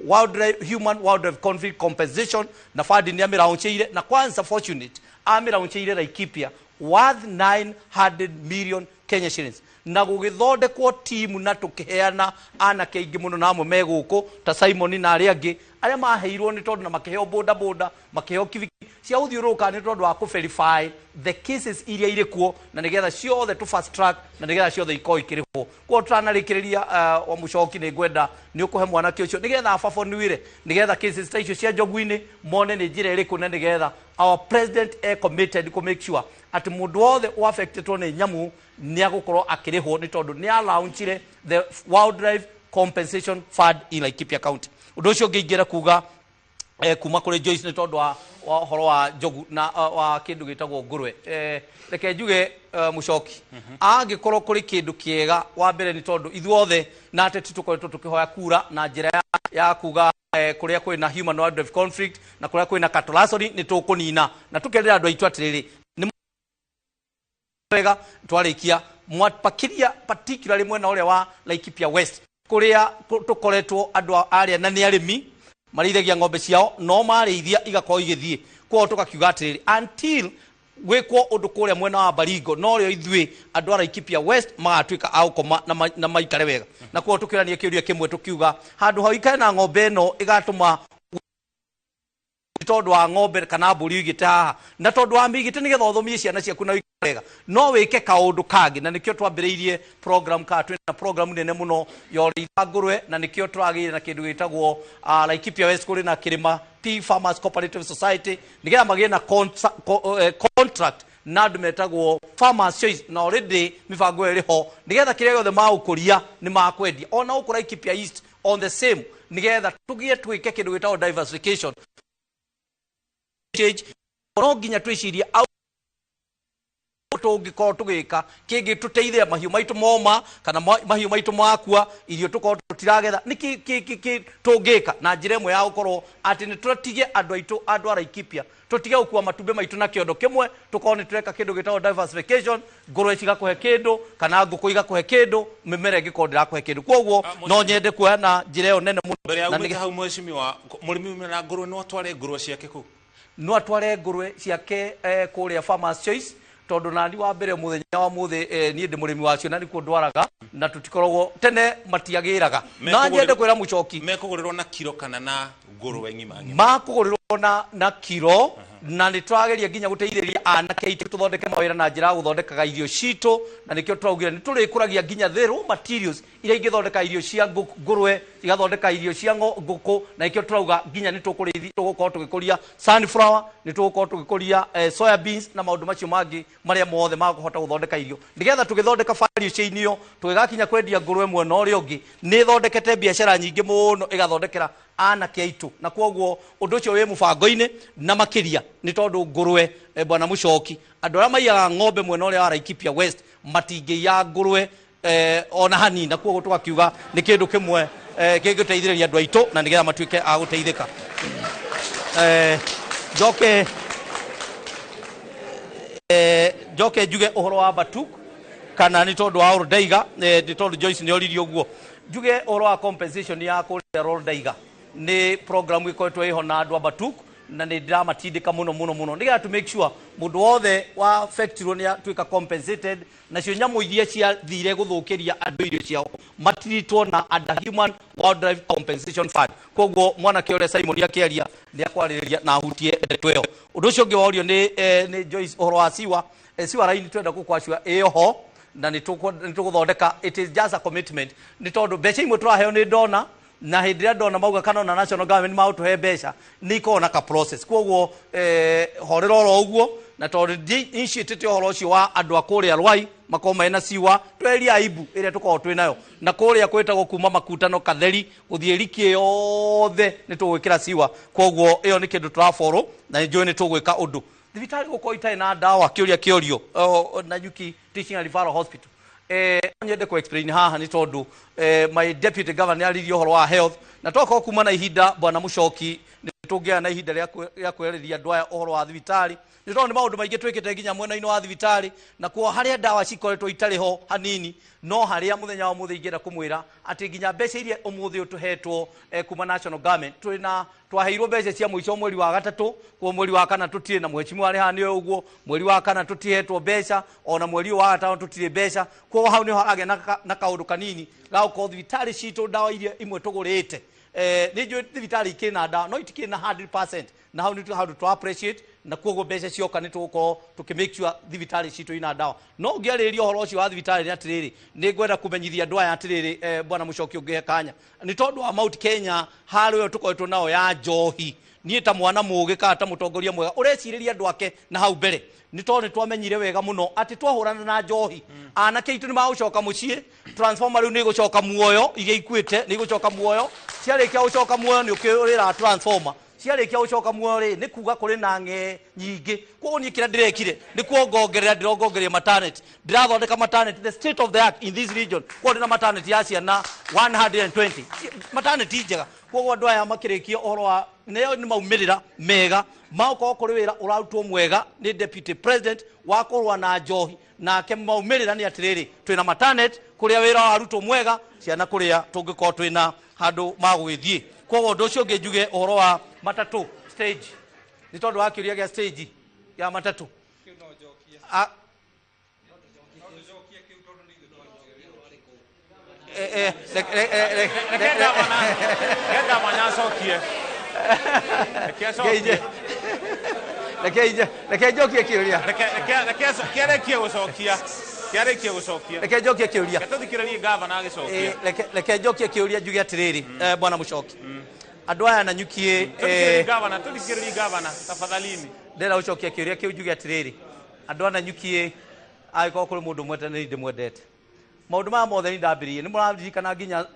Wildlife, Human Wildlife Conflict Compensation na fund nĩ amĩraunchĩire, na kwanza fortunate amĩraunchĩire Laikipia worth 900 million Kenya shillings, na gũgĩthondekwo timu na tũkĩheana anake aingĩ mũno, na amwe me gũkũ ta Simon na arĩa angĩ arĩa maheirwo nĩ tondũ na makĩheo boda boda, makĩheo kibikibi cia gũthiũrũrũka nĩ tondũ wa kũ verify the cases iria irĩ kuo, na nĩgetha ciothe tũ fast track na nĩgetha ciothe ikorwo ikĩrĩhwo. Koguo tũtanarĩkĩrĩria, wa Mũcoki, nĩ ngwenda nĩ ũkũhe mwanake ũcio nĩgetha ababonuire, nĩgetha cases ta icio cia njogu-inĩ mone nĩ njĩra ĩrĩkũ, na nĩgetha our president e committed kũ make sure atĩ mũndũ wothe ũaffectedwo nĩ nyamũ nĩ agũkorwo akĩrĩhwo, nĩ tondũ nĩ alaunchire the Wildlife Compensation Fund in Laikipia County. Ũndũ ũcio ũngĩ ingĩenda kuga kuma kũrĩ Joyce nĩ tondũ wa ũhoro wa njogu na wa kĩndũ gĩtagwo ngũrwe, reke njuge, Mũcoki, angĩkorwo kũrĩ kĩndũ kĩega wa mbere nĩ tondũ ithuothe na ateti tũkoretwo tũkĩhoya kura na njĩra ya kuga kũrĩa kwĩna human wildlife conflict na kũrĩa kwĩna cattle rustling nĩ tũkũnina, na tũkerĩra andũ aitũ atĩrĩrĩ, nĩ wega twarĩkia makĩria, particularly mwena ũrĩa wa Laikipia West kũrĩa tũkoretwo andũ arĩa na nĩ arĩmi marĩithagia ng'ombe ciao, no marĩithia igakorwo igĩthiĩ. Koguo tũkakiuga atĩrĩrĩ, until gwĩkwo ũndũ kũrĩa mwena wa Baringo, no rĩo ithuĩ andũ a Laikipia West magatuĩka a gũkoma na maikare wega. Na koguo tũkĩũrania kĩũria kĩmwe, tũkiuga handũ ha ũikare na ng'ombe ĩno ĩgatũma tondũ wa ng'ombe kana mbũri ũigĩte haha na tondũ wa mĩigĩte nĩgetha ũthomie ciana ciaku na ũikare wega, no wĩke kaũndũ kangĩ. Na nĩkĩo twambĩrĩirie program kana twĩna program nene mũno ya ũrĩithia wa ngũrwe, na nĩkĩo tũragĩire na kĩndũ gĩtagwo Laikipia West kũrĩ na Kĩrĩma Tea Farmers Cooperative Society, nĩgetha magĩe na contract na andũ metagwo Farmers Choice, na already mĩbango ĩyo ĩrĩ ho nĩgetha kĩrĩa gĩothe magũkũria nĩ makwendia ona gũkũ Laikipia East on the same, nĩgetha tũgĩe twĩke kĩndũ gĩtagwo diversification change. No nginya twĩcirie tũngĩkorwo tũgĩka kĩngĩ tũteithia mahiũ maitũ moma kana mahiũ maitũ makua, irio tũkorwo tũtiragetha, nĩ kĩ tũngĩka na njĩra ĩmwe ya gũkorwo atĩ nĩ tũtige andũ aitũ, andũ a Laikipia, tũtige gũkua matumbĩ maitũ na kĩondo kĩmwe, tũkorwo nĩ tũreka kĩndũ gĩtagwo diversification, ngũrwe cigakũhe kĩndũ kana ngũkũ igakũhe kĩndũ, mĩmera ĩngĩkorwo ndĩrakũhe kĩndũ. Koguo no nyende kuoya na njĩra ĩyo nene mũno. Mbere ya Na umĩte hau, mheshimiwa, mũrĩmi umĩra na ngũrwe no atware ngũrwe ciake kũu? No atware ngũrwe ciake kũrĩa Farmers Choice, tondũ nani wa mbere mũthenya wa mũthĩ, niĩ ndĩ mũrĩmi wacio na nĩkuo ndwaraga, na tũtikoragwo tene matiagĩraga na nyende kwĩra Mũcoki. Mekũgũrĩrwo na kiro kana na ngũrwe ng'ima ng'ima? Makũgũrĩrwo na kiro, na nĩ tũrageria nginya gũteithĩrĩria anake aitũ tũthondeke mawĩra na njĩra ya gũthondekaga irio citũ, na nĩkĩo tũraugire nĩ tũrĩkũragia nginya the raw materials iria ingĩthondeka irio cia ngũrwe, igathondeka irio cia ngũkũ, na nĩkĩo tũrauga nginya nĩ tũkũrĩithi, tũgũkorwo tũgĩkũria sunflower, nĩ tũgũkorwo tũgĩkũria soya beans na maũndũ macio mangĩ marĩa mothe makũhota gũthondeka irio, nĩgetha tũgĩthondeka value chain ĩyo tũgĩgakinya kwendia ngũrwe mwena ũrĩa ũngĩ nĩ ĩthondekete biacara nyingĩ mũno, ĩgathondekera anake aitũ. Na koguo ũndũ ũcio wĩ mũbango-inĩ, na makĩria nĩ tondũ ngũrwe, bwana Mũcoki, andũ arĩa maiyaga ng'ombe mwena ũrĩa wa Laikipia West matingĩiya ngũrwe ona hanini, na koguo tũgakiuga nĩ kĩndũ kĩmwe kĩngĩteithĩrĩria andũ aitũ na nĩgetha matuĩke a gũteithĩka. Njoke njuge ũhoro wa Batuk kana nĩ tondũ wa Oldaiga, nĩ tondũ Joyce nĩ oririe ũguo, njuge ũhoro wa compensation ya kũrĩa Oldaiga. Nĩ program ĩkoretwo ĩho na andũ a Batuk, na nĩ ndĩramatindĩka mũno mũno mũno nĩgetha to make sure mũndũ wothe wa affectirwo nĩ atuĩka compensated, nacio nyamũ iria ciathire gũthũkĩria andũ irio ciao matiritwo na under Human Wildlife Compensation Fund. Koguo mwanake ũrĩa Simon akĩaria nĩ akwarĩrĩria na ahutie ndeto ĩyo. Ũndũ ũcio ũngĩ worio nĩ Joyce, ũhoro wa siwa, siwa line twenda gũkwacua ĩyo ho na nĩ tũgũthondeka. It is just a commitment, nĩ tondũ mbeca imwe tũraheo nĩ ndona na hĩndĩ ĩrĩa ndona mauga kana ona national government magũtũhe mbeca nĩ ikoragwo na ka process. Koguo horera oro ũguo, na tondũ initiatĩte ũhoro ũcio wa andũ a kũrĩa Rwai makorwo mena siwa, tweherie aibu ĩrĩa tũkoragwo twĩ nayo na kũrĩa kwĩtagwo kuma Makutano Katheri gũthiĩ Riki yothe nĩ tũgwĩkĩra siwa. Koguo ĩyo nĩ kĩndũ tũraborwo na nĩ njũĩ nĩ tũgwĩka ũndũ. Thibitarĩ gũkorwo itarĩ na ndawa, kĩũria kĩorio, Nanyuki Teaching and Referral Hospital, nyende kũ explain haha nĩ tondũ my deputy governor nĩ aririe ũhoro wa health, na tokorwo kuma na ihinda, bwana Mũcoki, nĩ Tũngĩgĩa na ihinda rĩa kwarĩria andũ aya ũhoro wa thibitarĩ, nĩ tondũ nĩ maũndũ maingĩ twĩkĩte nginya mwena-inĩ wa thibitarĩ, na kuo harĩa ndawa cikoretwo itarĩ ho hanini, no harĩa mũthenya wa mũthĩ ingĩenda kũmwĩra atĩ nginya mbeca iria ũmũthĩ ũyũ tũhetwo kuma national government, tũrĩ na twaheirwo mbeca cia mũico mweri wa gatatũ, kuo mweri wa kana tũtirĩ na mheshimiwa arĩ haha nĩwe ũguo, mweri wa kana tũtihetwo mbeca, ona mweri ũyũ wa gatano tũtirĩ mbeca. Koguo hau nĩho haragĩa na kaũndũ kanini ga gũkorwo thibitarĩ citũ ndawa iria imwe tũgũrĩte, nĩ njũĩ thibitarĩ ikĩrĩ na ndawa no itikĩrĩ na 100%, na hau nĩ handũ twa appreciate, na koguo mbeca cioka nĩ tũgũkorwo tũkĩ make sure thibitarĩ citũ ina ndawa. No ũngĩarĩrĩria ũhoro ũcio wa thibitarĩ nĩ atĩrĩrĩ, nĩ ngwenda kũmenyithia andũ aya atĩrĩrĩ, bwana Mũcoki ũngĩhe kanya, nĩ tondũ wa Mount Kenya harĩ ũyũ tũkoretwo nao ya njohi, niĩ ta mwana mũgĩ kana ta mũtongoria mwega ũrecirĩria andũ ake na hau mbere, nĩ tondũ nĩ twamenyire wega mũno atĩ twahũrana na njohi anake aitũ nĩ magũcoka mũciĩ, transformer rĩu nĩ ĩgũcoka muoyo, iria ikuĩte nĩ igũcoka muoyo, ciarĩkia gũcoka muoyo nĩ ũkĩũrĩra transformer, ciarĩkia gũcoka muoyo rĩ nĩ kuga kũrĩ na ng'e nyingĩ. Koguo niĩ kĩrĩa ndĩrekire nĩ kuongongerera, ndĩrongongeria maternity, ndĩrathondeka maternity, the state of the art in this region. Koguo ndĩna maternity ya ciana 120 maternity njega. Koguo andũ aya makĩrĩkia ũhoro wa nĩo nĩ maumĩrĩra mega magũkorwo kũrĩ wĩra ũrarutwo mwega nĩ deputy president wa kũrũa na njohi, nake maumĩrĩra nĩ atĩrĩrĩ, twĩna maternity kũrĩa wĩra warutwo mwega, ciana kũrĩa tũngĩkorwo twĩna handũ magũgĩthiĩ. Koguo ũndũ ũcio ũngĩ njuge ũhoro wa matatũ stage, nĩ tondũ wa kĩũria gĩa stage ya matatũ. Reke njokie kĩũria. Kĩarĩkie gũcokia. Kĩarĩkie gũcokia. Reke njokie kĩũria. Reke tũthikĩrĩrie gavana agĩcokia. Reke njokie kĩũria njuge atĩrĩrĩ, bwana Mũcoki, andũ aya Nanyuki, tũthikĩrĩrie gavana, tũthikĩrĩrie gavana tafadhalini. Ndĩrenda gũcokia kĩũria kĩu njuge atĩrĩrĩ, andũ a Nanyuki, angĩkorwo kũrĩ mũndũ ũmwe tene ndĩmwendete, maũndũ maya mothe nĩ ndambĩrĩirie, nĩ mũraririkana nginya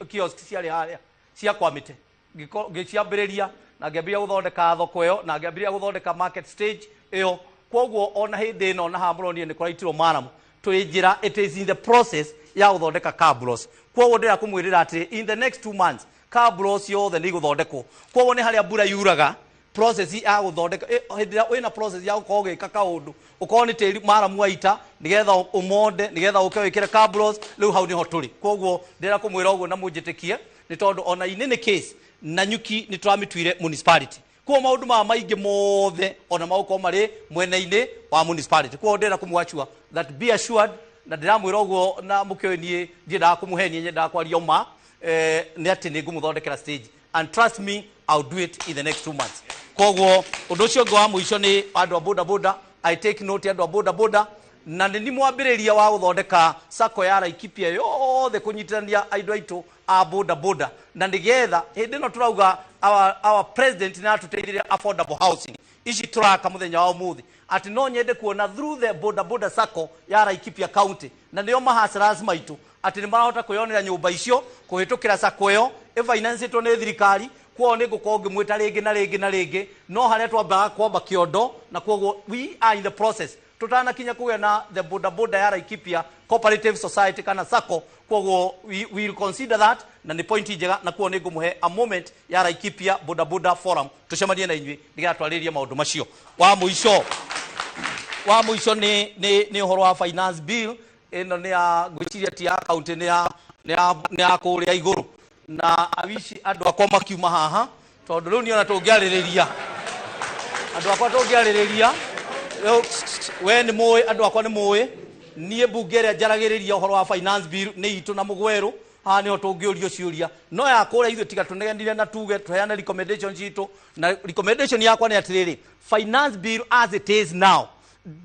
kiosk ciarĩ harĩa cia kwa mĩtĩ, ngĩciambĩrĩria na ngĩambĩrĩria gũthondeka thoko ĩyo, na ngĩambĩrĩria gũthondeka market stage ĩyo. Koguo ona hĩndĩ ĩno na haha mũronire nĩ kũraitirwo maramu, twĩ njĩra, it is in the process ya gũthondeka cabros. Koguo ndĩrenda kũmwĩrĩra atĩ in the next 2 months cabros yothe nĩ igũthondekwo. Koguo nĩ harĩa mbura yuraga, process ya gũthondeka hĩndĩ ĩrĩa wĩna process ya gũkorwo ũgĩka kaũndũ, ũkorwo nĩ tĩri maramu waita nĩgetha ũmonde, nĩgetha ũke wĩkĩre cabros, rĩu hau nĩho tũrĩ. Koguo ndĩrenda kũmwĩra ũguo na mũnjĩtĩkie, nĩ tondũ ona in any case Nanyuki nĩ tũramĩtuire municipality. Koguo maũndũ maya maingĩ mothe ona magũkorwo marĩ mwena-inĩ wa municipality. Koguo ndĩrenda kũmwachua that be assured, na ndĩramwĩra ũguo na mũkĩũĩ niĩ ndiendaga kũmũhenia, nyendaga kwaria ma, nĩ atĩ nĩ ngũmũthondekera stage, and trust me, I'll do it in the next 2 months. Koguo ũndũ ũcio ũngĩ wa mũico nĩ andũ a boda boda, I take note andũ a boda boda, na nĩ mwambĩrĩria wa gũthondeka sacco ya Laikipia yothe kũnyitithania andũ aitũ a boda boda, na nĩgetha hĩndĩ ĩno tũrauga our president nĩ aratũteithirie affordable housing ici tũraka mũthenya wa ũmũthĩ, atĩ no nyende kuona through the boda boda sacco ya Laikipia county, na nĩo mahasras maitũ atĩ nĩ marahota kwĩyonera nyũmba icio kũhĩtũkĩra sacco ĩyo ĩfinanceĩtwo nĩ thirikari. Koguo nĩ ngũkorwo ngĩmwĩta rĩngĩ na rĩngĩ na rĩngĩ, no harĩa twambaga kwamba kĩondo, na koguo we are in the process tutanakinya kũgĩa na the boda boda ya Laikipia Cooperative Society kana sacco. Koguo we will consider that, na nĩ point njega, na koguo nĩ ngũmũhe a moment ya Laikipia boda boda forum tũcemanie na inyuĩ nĩgetha twarĩrie maũndũ macio. Wa mũico nĩ ũhoro wa finance bill ĩno nĩ ya ngwĩciria ti ya county, nĩ ya kũrĩa igũrũ, na awici andũ akwa makiuma haha tondũ rĩu niona tũngĩarĩrĩria andũ akwa tũngĩarĩrĩria rĩu we nĩ mũĩ, andũ akwa nĩ mũĩ niĩ mbunge ĩrĩa njaragĩrĩria ũhoro wa finance bill nĩ itũ na mũgwerũ, haha nĩho tũngĩũrio ciũria, no ya kũrĩa ithuĩ tiga tũnegenire na tuge tũheane recommendation citũ, na recommendation yakwa nĩ atĩrĩrĩ, finance bill as it is now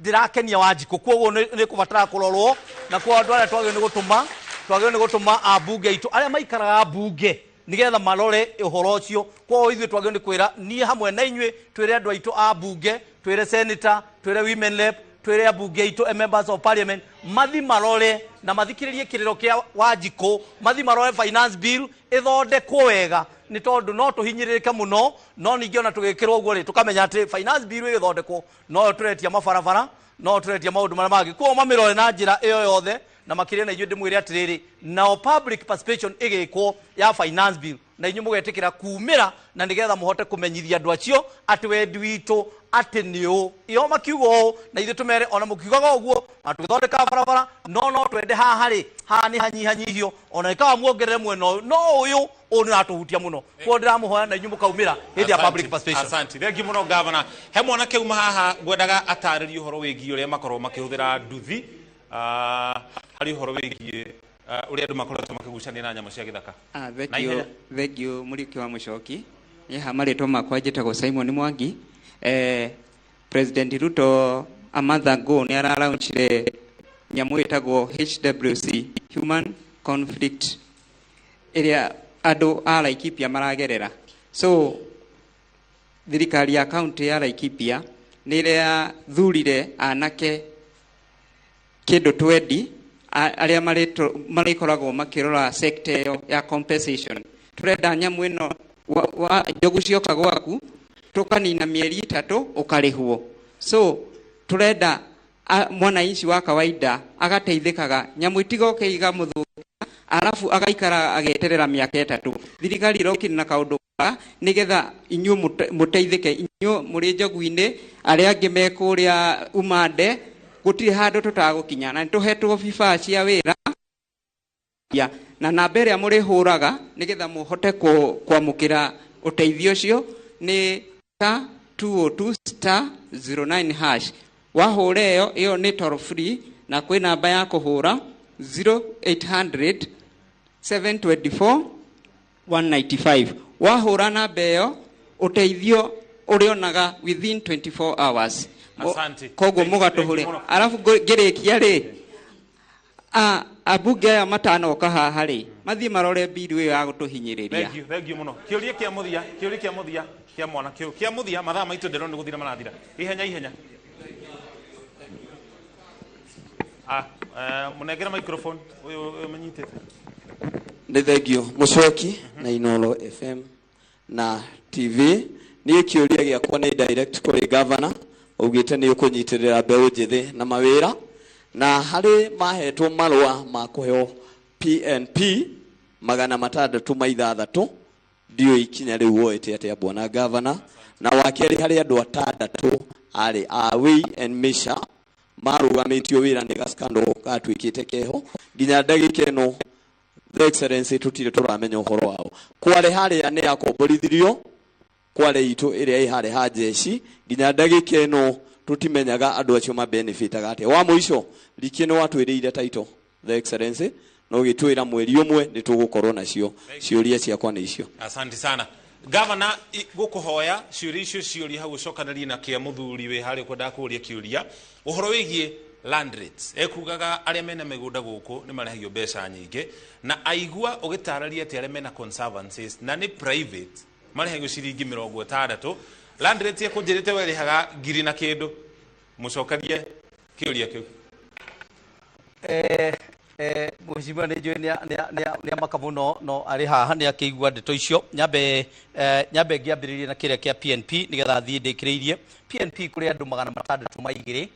ndĩrakenia Wanjikũ, koguo nĩ kũbatara kũrorwo, na koguo andũ arĩa twagĩrĩirwo nĩ gũtũma ambunge aitũ arĩa maikaraga mbunge nĩgetha marore ũhoro ũcio. Koguo ithuĩ twagĩrĩirwo nĩ kwĩra niĩ hamwe na inyuĩ twĩre andũ aitũ a mbunge, twĩre senator, twĩre women rep, twĩre ambunge aitũ members of parliament mathi marore na mathikĩrĩrie kĩrĩro kĩa Wanjikũ, mathi marore finance bill ĩthondekwo wega, nĩ tondũ no tũhinyĩrĩrĩke mũno, no ningĩ ona tũgĩkĩrwo ũguo rĩ tũkamenya atĩ finance bill ĩgĩthondekwo no tũretia mabarabara, no tũretia maũndũ marĩa mangĩ. Koguo mamĩrore na njĩra ĩyo yothe, Na makiria na inyuĩ ndĩmwĩre atĩrĩrĩ, nao public participation ĩgĩkwo ya finance bill, na inyuĩ mũgetĩkĩra kumĩra na nĩgetha mũhote kũmenyithia andũ acio atĩ wendi witũ atĩ nĩ ũũ. Iyo makiuga ũũ na ithuĩ tũmere ona mũkiugaga ũguo na tũgĩthondeka barabara, no twende haha rĩ, haha nĩ hanyihanyihio, ona ĩkawa muongerere mwena ũyũ, no ũyũ nĩ ũratũhutia mũno. Koguo ndĩramũhoya na inyuĩ mũkaumĩra hĩndĩ ya public participation. Asante. Thank you mũno, governor. He mwanake uma haha ngwendaga atarĩrie ũhoro wĩgiĩ ũrĩa makorwo makĩhũthĩra nduthi, harĩ ũhoro wĩgiĩ ũrĩa andũ makoretwo makĩgucania na nyamũ cia gĩthaka. Thank you, thank you, Mũriũki wa Mũcoki. Niĩ ha marĩtwa makwa njĩtagwo Simon Mwangi. President Ruto a month ago nĩ aralaunchire nyamũ ĩtagwo HWC, Human Conflict, ĩrĩa andũ a Laikipia maragerera. So thirikari ya county ya Laikipia nĩ ĩrĩa thurire anake kĩndũ 20 arĩa marĩkoragwo makĩrora sector ĩyo ya compensation. Tũrenda nyamũ ĩno wa njogu cioka gwaku tũkanina mĩeri 3 ũkarĩhwo. So tũrenda mwananchi wa kawaida agateithĩkaga, nyamũ itigoke igamũthũkia arabu agaikara ageterera mĩaka 3. Thirikari ĩrokire na kaũndũ ka nĩgetha inyuĩ mũteithĩke, inyuĩ mũrĩ njogu-inĩ, arĩa angĩ me kũrĩa umande, gũtirĩ handũ tũtagũkinya, na nĩtũhetwo vifaa cia wĩra na namba ĩrĩa mũrĩhũraga nĩgetha mũhote kwamũkĩra ũteithio ũcio nĩ star 202 star 09 hash. Wahũra ĩyo nĩ toll free, na kwĩ namba ya kũhũra 0800 724 195. Wahũra namba ĩyo ũteithio ũrĩonaga within 24 hours. Asante. Koguo mũgatũhũre. Arabu ngĩrĩkia rĩ, ambunge aya matanoka haha rĩ, mathiĩ marore mbiru ĩyo ya gũtũhinyĩrĩria. Thank you, thank you mũno. Kĩũria kĩa mũthia, kĩũria kĩa mũthia kĩa mwana kĩu kĩa mũthia, mathaa maitũ ndĩrona nĩ gũthira marathira. Ihenya ihenya. Mũnengere microphone ũyũ ũmĩnyitĩte. Nĩ thank you Mũcoki na Inoro FM na TV. Niĩ kĩũria gĩakwa nĩ direct kũrĩ governor, augĩte nĩ ũkũnyitĩrĩra mbeũ njĩthĩ na mawĩra, na harĩ mahetwo marũa ma kũheo PNP 606, ndiũĩ ikinya rĩu woete atĩa bwana governor. Na wa kerĩ harĩ andũ 6 arĩ a Way and Measure marũgamĩtio wĩra nĩ gaskando gatuĩkĩte keho, nginya ndagĩka ĩno the excellency tũtirĩ tũramenya ũhoro wao. Kware harĩa nĩ yakomborithirio kware itũ ĩrĩa ĩ harĩa ha jeshi, nginya ndagĩka ĩno tũtimenyaga andũ acio ma benefitaga atĩa. Wa mũico rikĩ nĩ watwĩrĩire title the excellency, no gĩtwĩra mweri ũmwe nĩ tũgũkorwo nacio. Ciũria ciakwa nĩ icio. Asante sana Governor, gũkũhoya ciũria icio ciũria hau ũcokanĩrie na kĩa mũthuri wĩ harĩa ũkwendaga kũũria kĩũria ũhoro wĩgiĩ land rates. Ekugaga arĩa mena mĩgũnda gũkũ nĩ marehagio mbeca nyingĩ, na aigua ũgĩtarĩria atĩ arĩa mena conservancies na nĩ private marehagio ciringi 60. Land rate ekũnjĩrĩte werĩhaga ngiri na kĩndũ. Mũcokerie kĩũria kĩu. Mheshimiwa nĩ njũĩ nĩ amaka mũno, no arĩ haha nĩ akĩigua ndeto icio. Nyambe ngĩambĩrĩrie na kĩrĩa kĩa PNP nĩgetha thiĩ ndĩkĩrĩirie. PNP kũrĩ andũ 602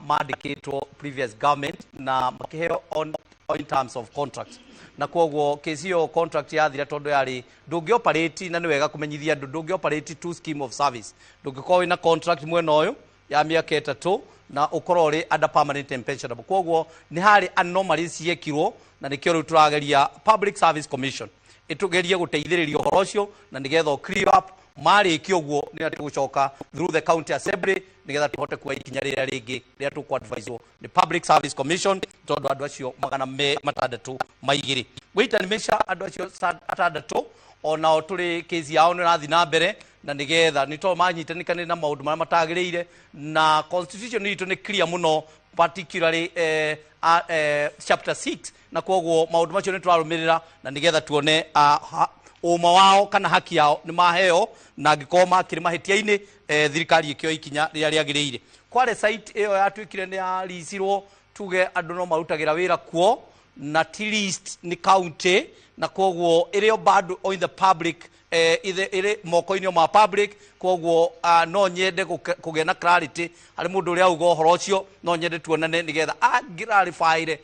mandĩkĩtwo previous government na makĩheo on in terms of contract, na koguo kesi ĩyo contract yathira tondũ yarĩ ndũngĩ operate, na nĩ wega kũmenyithia andũ ndũngĩ operate two scheme of service. Ndũngĩkorwo wĩna contract mwena ũyũ ya mĩaka 3 na ũkorwo ũrĩ under permanent and pensionable. Koguo nĩ harĩ anomalies ciekirwo, na nĩkĩo rĩu tũrageria Public Service Commission ĩtũgerie gũteithĩrĩria ũhoro ũcio, na nĩgetha clear up marĩkia ũguo nĩ tũgũcoka through the county assembly nĩgetha tũhote kuoya ikinya rĩrĩa rĩngĩ rĩrĩa tũkũ-adviswo nĩ Public Service Commission, tondũ andũ acio 602. Weight and measure andũ acio 6 onao tũrĩ kesi yao nĩ ĩrathiĩ na mbere, na nĩgetha nĩ tondũ manyitanĩkanĩre na maũndũ marĩa matagĩrĩire, na constitution itũ nĩ clear mũno, particularly chapter 6, na koguo maũndũ macio nĩ tũrarũmĩrĩra na nĩgetha tuone ũma wao kana haki yao nĩ maheo, na angĩkorwo makĩrĩ mahĩtia-inĩ thirikari ĩkĩoya ikinya rĩrĩa rĩagĩrĩire. Kware site ĩyo yatuĩkire nĩ yaricirwo, tuge andũ no marutagĩra wĩra kuo, Na ti leased nĩ county, na koguo ĩrĩ o bado in the public, ĩrĩ moko-inĩ ma public. Koguo no nyende kũgĩa na clarity harĩ mũndũ ũrĩa auga ũhoro ũcio. No nyende tuonane nĩgetha angĩrarifyire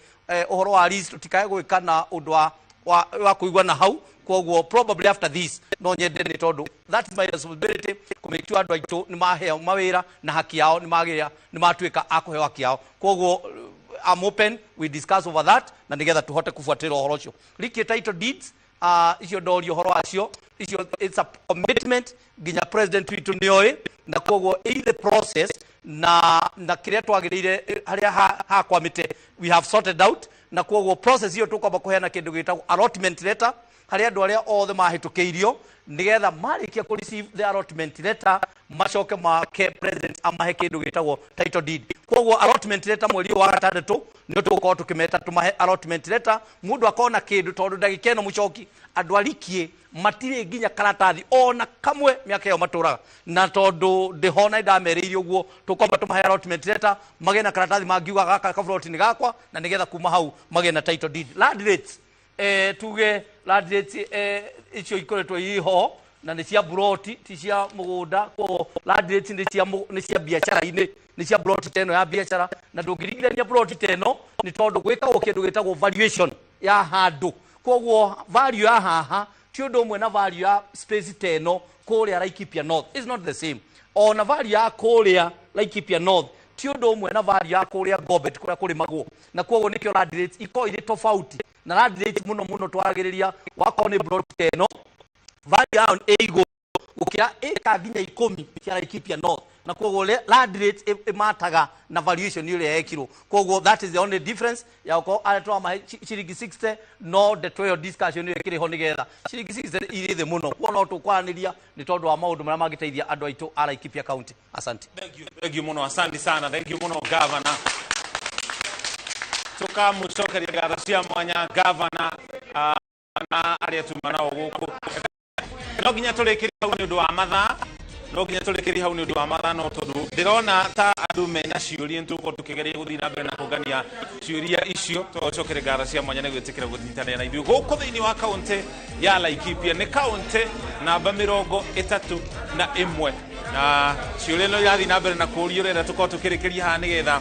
ũhoro wa lease, tũtikae gwĩka na ũndũ wa kũigua hau. Koguo probably after this no nyende, nĩ tondũ that is my responsibility kũ make sure andũ aitũ nĩ maheo mawĩra na haki yao, nĩ magĩa, nĩ matuĩka a kũheo haki yao. Koguo I'm open, we discuss over that, na nĩgetha tũhote kubuatĩrĩra ũhoro ũcio. Rikie title deeds, icio ndorio ũhoro wacio icio, it's a commitment nginya president witũ nĩoĩ, na koguo in the process na kĩrĩa twagĩrĩire harĩa hakwamĩte we have sorted out. Na koguo process iyo tũkwamba kũheana kĩndũ gĩtagwo allotment letter harĩ andũ arĩa othe mahĩtũkĩirio, nĩgetha marĩkia kũ receive the allotment letter macoke make president amahe kĩndũ gĩtagwo title deed. Koguo allotment letter mweri ũyũ wa gatandatũ nĩ tũgũkorwo tũkĩmeta tũmahe allotment letter, mũndũ akona kĩndũ, tondũ ndagĩka ĩno mũcoki andũ arikie matirĩ nginya karatathi ona kamwe mĩaka ĩyo matũraga. Na tondũ ndĩho na ndamerĩire ũguo, tũkwamba tũmahe allotment letter, magĩe na karatathi mangiuga gaka kaburoti nĩ gakwa, na nĩgetha kuma hau magĩe na title deed. Land rates, tuge land rates icio ikoretwo iho na nĩ cia buroti, ti cia mũgũnda. Koguo land rates nĩ cia biacara-inĩ, nĩ cia buroti ta ĩno ya biacara, na ndũngĩringithania buroti ta ĩno nĩ tondũ gwĩkagwo kĩndũ gĩtagwo valuation ya handũ. Koguo value ya haha ti ũndũ ũmwe na value ya space ta ĩno kũrĩa Laikipia North. It's not the same. Ona value ya kũrĩa Laikipia North ti ũndũ ũmwe na value ya kũrĩa Gombet kũrĩa kũrĩmagwo, na koguo nĩkĩo land rates ikoragwo irĩ tofauti. Na land rates mũno mũno twaragĩrĩria wakorwo nĩ plot ta ĩno, value yayo ĩ igũrũ gũkĩra ĩka nginya 10 cia Laikipia North, na koguo land rates ĩmataga na valuation ĩrĩa yekirwo. Koguo that is the only difference ya gũkorwo arĩa tũramahe ciringi 60. No ndeto ĩyo, discussion ĩyo ĩkĩrĩ ho nĩgetha ciringi 60 irĩ thĩ mũno. Kuo no tũkwaranĩria nĩ tondũ wa maũndũ marĩa mangĩteithia andũ aitũ a Laikipia County. Asante. Thank you muno, asante sana. Thank you muno, governor. Tukamucokeria ngatho cia mwanya governor na arĩa tuma nao gũkũ. No nginya tũrĩkĩrie hau nĩ ũndũ wa mathaa, no nginya tũrĩkĩrie hau nĩ ũndũ wa mathaa, no tondũ ndĩrona ta andũ mena ciũria, nĩtũgũkorwo tũkĩgeria gũthiĩ na mbere na kũngania ciũria icio. Tũgacokere ngatho cia mwanya nĩ gwĩtĩkĩra gũnyitanĩra na ithuĩ gũkũ thĩinĩ wa kaũntĩ ya Laikipia. Nĩ kaũntĩ namba 31, na ciũria no irathiĩ na mbere na kũũrio. Rĩrĩa tũkorwo tũkĩrĩkĩria haha nĩgetha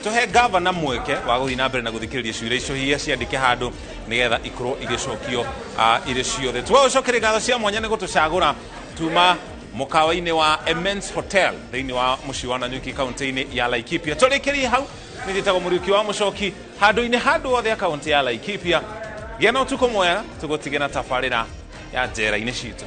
tũhe gavana mweke wa gũthiĩ na mbere na gũthikĩrĩria ciũria icio, hihi ciandĩke handũ nĩgetha ikorwo igĩcokio irĩ ciothe. Tũgagũcokeria ngatho cia mwanya nĩ gũtũcagũra tuma mũkawa-inĩ wa Emens Hotel thĩinĩ wa mũciĩ wa Nanyuki, kaũntĩ-inĩ ya Laikipia. Tũrĩkĩrie hau. Nĩ njĩtagwo Mũriũki wa Mũcoki. Handũ-inĩ handũ othe a kaũntĩ ya Laikipia, gĩa na ũtukũ mwega. Tũgũtige na tabarĩra ya njera-inĩ citũ.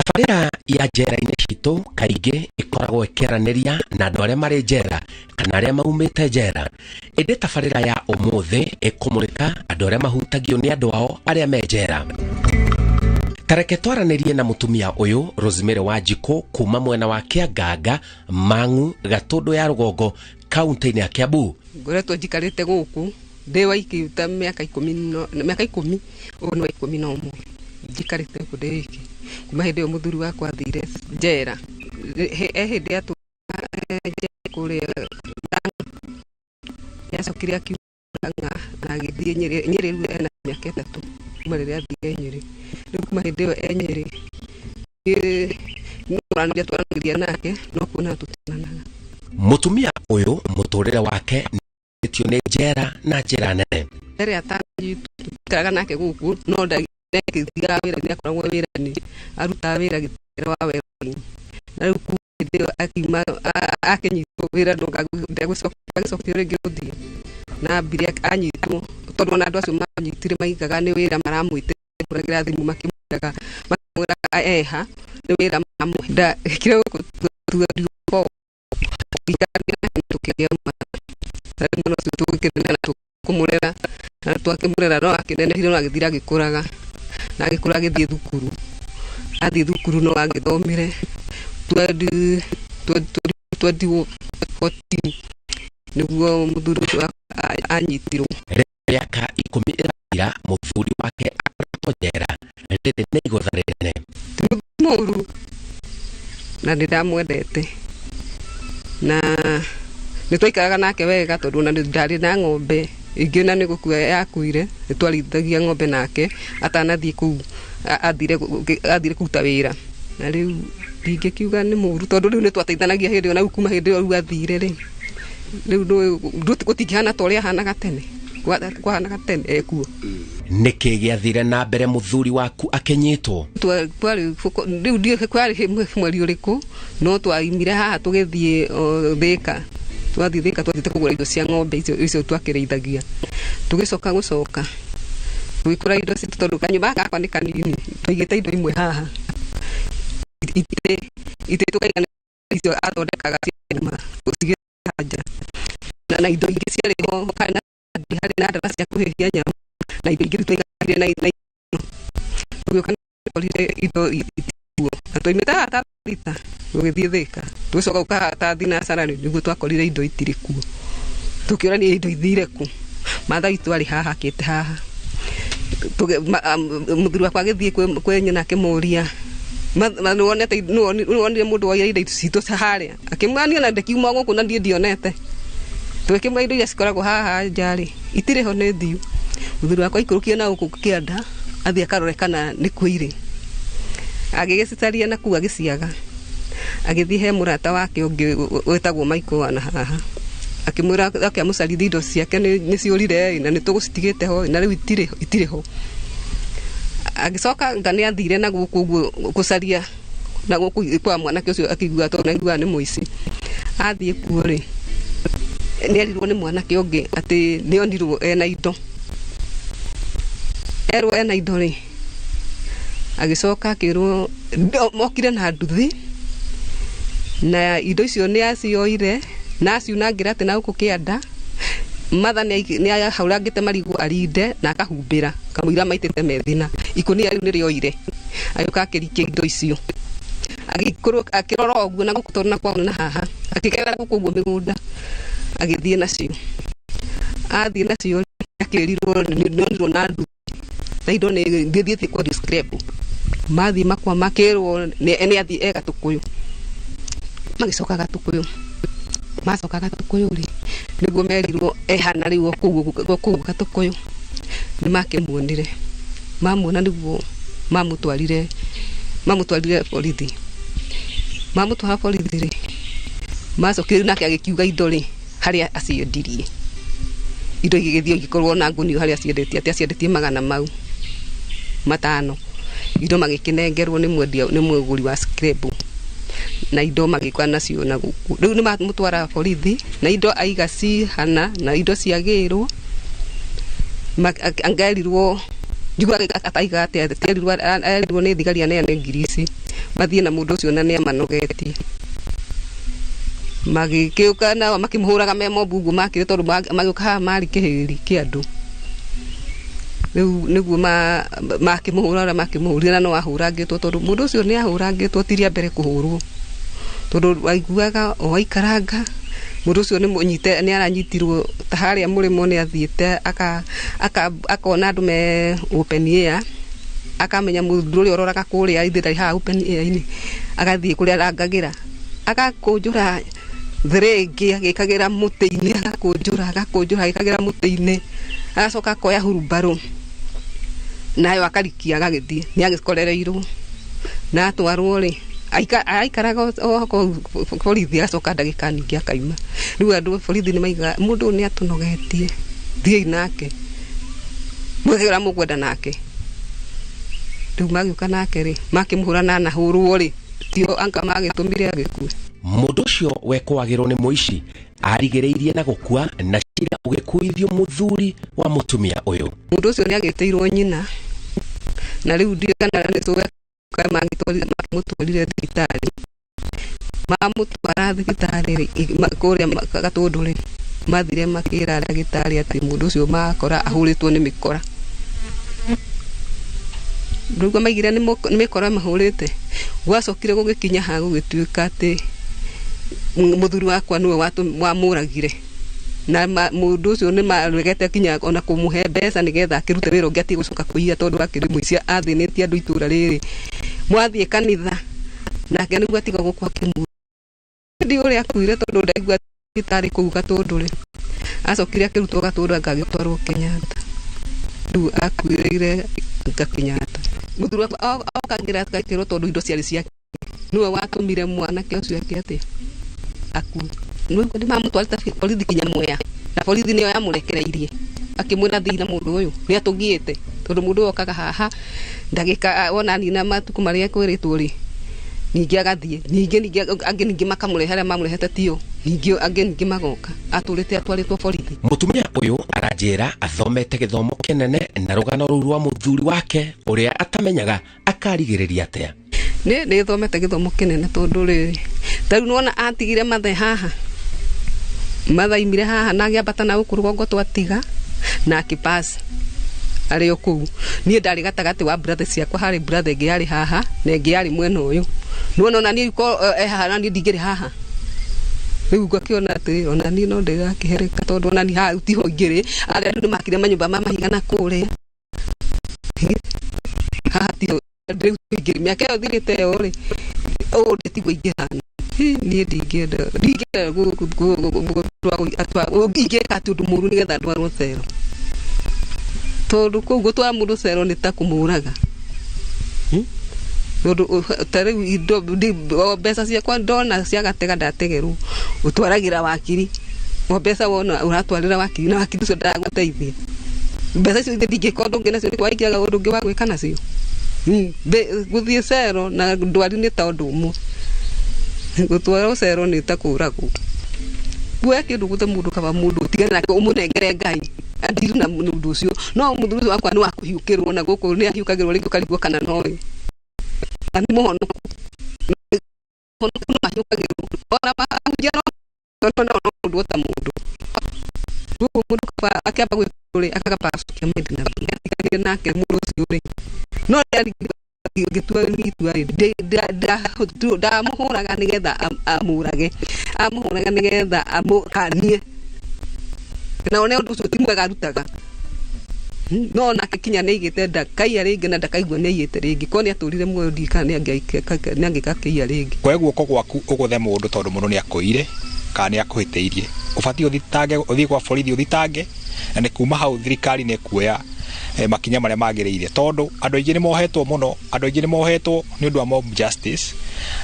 Tabarĩra ya njera-inĩ citũ kaingĩ ĩkoragwo ĩkĩaranĩria na andũ arĩa marĩ njera kana arĩa maumĩte njera, ĩndĩ tabarĩra ya ũmũthĩ ĩkũmũrĩka andũ arĩa mahutagio nĩ andũ ao arĩa me njera. Tareke twaranĩrie na mũtumia ũyũ Rosemary Wanjikũ kuma mwena wa Kĩanganga, Mang'u, Gatũndũ ya rũgongo, kaunti-inĩ ya Kiambu. Ngoretwo njikarĩte gũkũ ndĩ wa iki ta mĩaka 10 mĩaka 10, ũyũ nĩ wa 11 njikarĩte gũkũ ndĩ wiki kuma hĩndĩ ĩyo mũthuri wakwa athire njera. Hĩndĩ atũ kũrĩa nĩacokire akiuma ng'a na agĩthiĩ Nyĩrĩ. Nyĩrĩ rĩu ena mĩaka 3 kuma rĩrĩa athire Nyĩrĩ. Rĩu kuma hĩndĩ ĩyo e Nyĩrĩ, no twaranagĩria twaranagĩria nake, no kuona tũtionanaga. Mũtumia ũyũ mũtũrĩre wake nĩtio nĩ njera na njĩra nene. Mbere atananyitwo tũikaraga nake gũkũ, no ndagĩthiaga wĩra, nĩ akoragwo wĩra-inĩ, arutaga wĩra gĩtĩra wa werũ-inĩ. Na rĩu kuma hĩndĩ ĩyo akiuma akĩnyitwo wĩra ndagũcokire rĩngĩ gũthiĩ, na ambire anyitwo tondũ ona andũ acio manyitire maigaga nĩ wĩra maramwĩtĩra, kũragĩra thimũ makĩmwĩraga eha nĩ wĩra maramũhe. Ndekire gũkũ 24 tũgĩikarania nake tũkĩgĩa mwana. Na rĩu mwana ũcio tũgĩkĩnene na tũkũmũrera, na twakĩmũrera no akĩnenehire, no agĩthira agĩkũraga, na agĩkũra agĩthiĩ thukuru. Athiĩ thukuru no agĩthomire 2014 nĩguo mũthuri ũcio anyitirwo. Mĩaka 10 ĩrathira mũthuri wake akoretwo njera. Rĩrĩ nĩ igũtha rĩnene. Mũru na ndĩramwendete na nĩ twaikaraga nake wega tondũ ona ndarĩ na ng'ombe ingĩ na nĩ gũkua yakuire, nĩ twarithagia ng'ombe nake atanathiĩ kũu athire kũruta wĩra. Na rĩu ndingĩkiuga nĩ mũru tondũ rĩu nĩ twateithanagia hĩndĩ ĩyo, na rĩu kuma hĩndĩ ĩyo rĩu athire rĩ, rĩu gũtingĩhana ta ũrĩa ahanaga tene, kwahanaga tene ekuo. Nĩkĩ gĩathire na mbere mũthuri waku akĩnyitwo? Rĩu ndiũĩ kwarĩ mweri ũrĩkũ, no twaimire haha tũgĩthiĩ Thĩka. Twathiĩ Thĩka twathiĩte kũgũra indo cia ng'ombe icio twakĩrĩithagia. Tũgĩcoka gũcoka tũgĩkora indo citũ tondũ kanyũmba gakwa nĩ kanini, twaigĩte indo imwe haha itĩ tũkaiga icio athondekaga cia nyama gũcigĩra nja, na indo ingĩ ciarĩ ho, harĩ na ndawa cia kũhĩhia nyama na indo ingĩ twaigire na tũgĩũka tũkorire indo itikuo, na twaimĩte haha ta thita tũgĩthiĩ Thĩka, tũgĩcoka gũka haha ta thinacara rĩ, nĩguo twakorire indo itirĩ kuo. Tũkĩũrania indo ithire kũ, Maathai twarĩ haha akĩte haha. Mũthuri wakwa agĩthiĩ kwĩ nyina akĩmũria, nĩwonire mũndũ woire indo citũ harĩa? Akĩmwĩra niĩ ona ndĩkiuma gũkũ na niĩ ndionete. Tũgĩkĩmwĩra indo iria cikoragwo haha nja rĩ, itirĩ ho nĩ thiu. Mũthuri wakwa aikũrũkire na gũkũ kĩanda athiĩ akarore kana nĩ kuo irĩ. Agĩgĩcicaria na kũu agĩciaga. Agĩthiĩ he mũrata wake ũngĩ wĩtagwo Michael wa na haha. Akĩmwĩra akĩamũcarithia indo ciake nĩ ciũrire na nĩ tũgũcitigĩte ho na rĩu itirĩ ho. Agĩcoka nga nĩ athire na gũkũ ũguo gũcaria na gũkũ kwa mwanake ũcio akĩigua tondũ nĩaiguaga nĩ mũici. Athiĩ kuo rĩ, nĩerirwo nĩ mwanake ũngĩ atĩ nĩonirwo ena indo. Erwo ena indo rĩ, agĩcoka akĩrwo mokire na nduthi na indo icio nĩ acioire na aciunangĩra atĩ na gũkũ kĩanda. Matha nĩ ahũrangĩte marigũ arinde na akahumbĩra kamũira maitĩte methina. Ikũnia rĩu nĩrĩoire, agĩũka akĩrikia indo icio, agĩkorwo akĩrora ũguo na gũkũ tondũ na kwao na haha, akĩgerera gũkũ ũguo mĩgũnda agĩthiĩ nacio. Athiĩ nacio akĩrirwo nĩonirwo na nduthi na indo nĩ thiĩte kwa describe. Mathiĩ makwa makĩrwo nĩ athiĩ e Gatũkũyũ. Magĩcoka Gatũkũyũ, macoka Gatũkũyũ rĩ, nĩguo merirwo ehana rĩu o kũu Gatũkũyũ. Nĩ makĩmuonire, mamuona nĩguo mamũtwarire borithi. Mamũtwara borithi rĩ, macokire nake agĩkiuga indo rĩ harĩa aciendirie. Indo igĩgĩthiĩ igĩkorwo na ngũnio harĩa aciendetie, atĩ aciendetie 500. Indo magĩkĩnengerwo nĩ mwendia, nĩ mũgũri wa scrap, na indo magĩũka nacio na gũkũ. Rĩu nĩ mamũtwara borithi na indo aiga cihana na indo ciagĩrwo. Angerirwo njiguaga ataiga atĩa, erirwo nĩ thigari aneane ngiri ici mathiĩ na mũndũ ũcio na nĩamanogetie. Magĩkĩũka nao makĩmũhũraga me mobu ũguo makĩrĩ tondũ magĩũka haha marĩ kĩhĩri kĩa andũ. Rĩu nĩguo makĩmũhũra ũrĩa makĩmũhũrire, na no ahũrangĩtwo tondũ mũndũ ũcio nĩ ahũrangĩtwo ti rĩa mbere kũhũrwo, tondũ waiguaga o aikaranga mũndũ ũcio nĩ mũnyite, nĩ aranyitirwo ta harĩa mũrĩmo, nĩ athiĩte akona andũ me open air, akamenya mũndũ ũrĩa ũroraga kũrĩa ithe ndarĩ haha open air-inĩ, agathiĩ kũrĩa arangagĩra, agakũnjũra thĩrĩngĩ agĩkagĩra mũtĩ-inĩ, agakũnjũra agĩkagĩra mũtĩ-inĩ, agacoka akoya hurumbarũ nayo akarikia agagĩthiĩ. Nĩ agĩkorereirwo na atwarwo rĩ, aikaraga o kũu borithi, agacoka ndagĩka nyingĩ akaima. Rĩu andũ borithi nĩ maigaga mũndũ ũyũ nĩ atũnogetie, thiĩi nake mwĩke ũrĩa mũkwenda nake. Rĩu magĩũka nake rĩ, makĩmũhũra na anahũrwo rĩ, tio anga magĩtũmire agĩkue. Mũndũ ũcio wekwagĩrwo nĩ mũici arigĩrĩirie na gũkua na cira ũgĩkuithio mũthuri wa mũtumia ũyũ. Mũndũ ũcio nĩagĩtĩirwo nyina, na rĩu ndiũĩ kana nĩ tũĩ makĩmũtwarire thibitarĩ. Mamũtwara thibitarĩ rĩ, kũrĩa Gatũndũ rĩ, mathire makĩra ndagĩtarĩ atĩ mũndũ ũcio makora ahũrĩtwo nĩ mĩkora. Rĩu maigire nĩ mĩkora mahũrĩte. Gwacokire gũgĩkinya ha gũgĩtuĩka atĩ mũthuri wakwa nĩwe wamũragire. Na mũndũ ũcio nĩ maregete kinya ona kũmũhe mbeca nĩgetha akĩrute wĩra ũngĩ atige gũcoka kũiya tondũ akĩrĩ mũici athĩnĩtie andũ itũra rĩrĩ. Mwathiĩ kanitha nake nĩguo atiga gũkũ akĩmũ ndi ũrĩa akuire tondũ ndaigua thibitarĩ kũu Gatũndũ rĩ, acokire akĩrutwo Gatũndũ anga agĩtwarwo Kenyatta. Rĩu akuĩrĩire nga Kenyatta. Mũthuri wakwa okagĩra agakĩrwo tondũ indo ciarĩ ciake, nĩwe watũmire mwanake ũcio eke atĩa, akue. Nĩ mamũtwarĩte borithi kinya Mwea, na borithi nĩyo yamũrekereirie akĩmwĩra thiĩ na mũndũ ũyũ nĩ atũgiĩte tondũ mũndũ ũyũ okaga haha ndagĩka wona nina matukũ marĩa ekwĩrĩtwo rĩ, ningĩ agathiĩ ningĩ ningĩ angĩ ningĩ makamũrehe arĩa mamũrehete tio, ningĩ angĩ ningĩ magoka atũrĩte atwarĩtwo borithi. Mũtumia ũyũ aranjĩra athomete gĩthomo kĩnene na rũgano rũu rwa mũthuri wake ũrĩa atamenyaga akarigĩrĩria atĩa. Nĩ nĩ thomete gĩthomo kĩnene tondũ rĩrĩ ta rĩu nĩwona atigire mathe haha, mathaimire haha na agĩambata na gũkũ rũgongo twatiga na akĩpass arĩ o kũu. Niĩ ndarĩ gatagatĩ wa brother ciakwa, harĩ brother ĩngĩ yarĩ haha na ĩngĩ yarĩ mwena ũyũ. Nĩwona ona niĩ ko haha na niĩ ndingĩrĩ haha. Rĩu ngakĩona atĩ ona niĩ no ndĩrakĩhereka tondũ ona niĩ haha tiho ingĩrĩ, arĩa andũ nĩmakire manyũmba ma mahiga na kũrĩa haha tiho rĩu ingĩrĩ. Mĩaka ĩyo thirĩte ĩyo rĩ, ũũ tiguo ingĩhana. Niĩ ndingĩenda ingĩka atĩ ũndũ mũru nĩgetha ndwarwo cero, tondũ kũu gũtwara mũndũ cero nĩ ta kũmũraga. Tondũ ta rĩu indo mbeca ciakwa ndona cia gatega ndategerwo, ũtwaragĩra wakiri, o mbeca wona ũratwarĩra wakiri na wakiri ũcio ndagũteithia. Mbeca icio ithe ndingĩka ũndũ ũngĩ nacio, nĩkwaingĩraga ũndũ ũngĩ wa gwĩka nacio. Gũthiĩ cero na ndwari nĩ ta ũndũ ũmwe, gũtwarwo cero nĩ ta kũragwo. Kuoya kĩndũ gũte mũndũ kaba mũndũ ũtigane nake ũmũnengere Ngai andiru na mũndũ ũcio. No mũthuri ũcio wakwa nĩ wa kũhiũkĩrwo na gũkũ nĩ ahiũkagĩrwo rĩngĩ ũkarigwo kana nowe na nĩ mũhonoku, mũhonoku no ahiũkagĩrwo ona mahunjia no no mũndũ ota mũndũ. Koguo mũndũ kaba akĩamba gwĩka rĩ, akaba acokia maitho na atiganire nake mũndũ ũcio rĩ, no ngĩtua itua rĩ, ndamũhũraga nĩgetha amũrage, amũhũraga nĩgetha amũkanie na one ũndũ ũcio ti mwega arutaga. No nake kinya nĩ aigĩte ndakaiya rĩngĩ na ndakaigua nĩ aiyĩte rĩngĩ, korwo nĩ atũrire muoyo ndiũĩ kana nĩ angĩgakĩiya rĩngĩ. Kuoya guoko gwaku ũgũthe mũndũ tondũ mũndũ nĩ akũire kana nĩ akũhĩtĩirie, ũbatiĩ ũthitange, ũthiĩ kwa borithi ũthitange, na nĩ kuma hau thirikari nĩ ĩkuoya makinya marĩa magĩrĩire, tondũ andũ aingĩ nĩ mohetwo mũno, andũ aingĩ nĩ mohetwo nĩ ũndũ wa mob justice,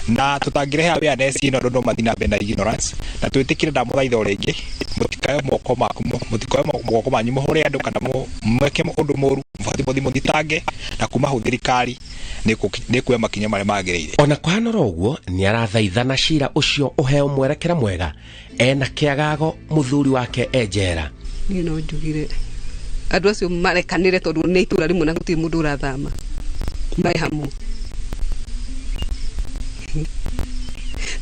na tũtangĩrehe awareness ĩno andũ no mathiĩ na mbere na ignorance. Na twĩtĩkĩre, ndamũthaitha o rĩngĩ, mũtikae moko maku, mũtikoe moko manyu mũhũre andũ kana mweke ũndũ mũru, mũbatiĩ mũthiĩ mũthitange, na kuma hau thirikari nĩ ĩkuoya makinya marĩa magĩrĩire. Ona kũhana oro ũguo nĩ arathaithana cira ũcio ũheo mwerekera mwega ena kĩagago mũthuri wake e njera. Niĩ no njugire andũ acio marekanĩre tondũ nĩ itũra rĩmwe na gũtirĩ mũndũ ũrathama, marĩ hamwe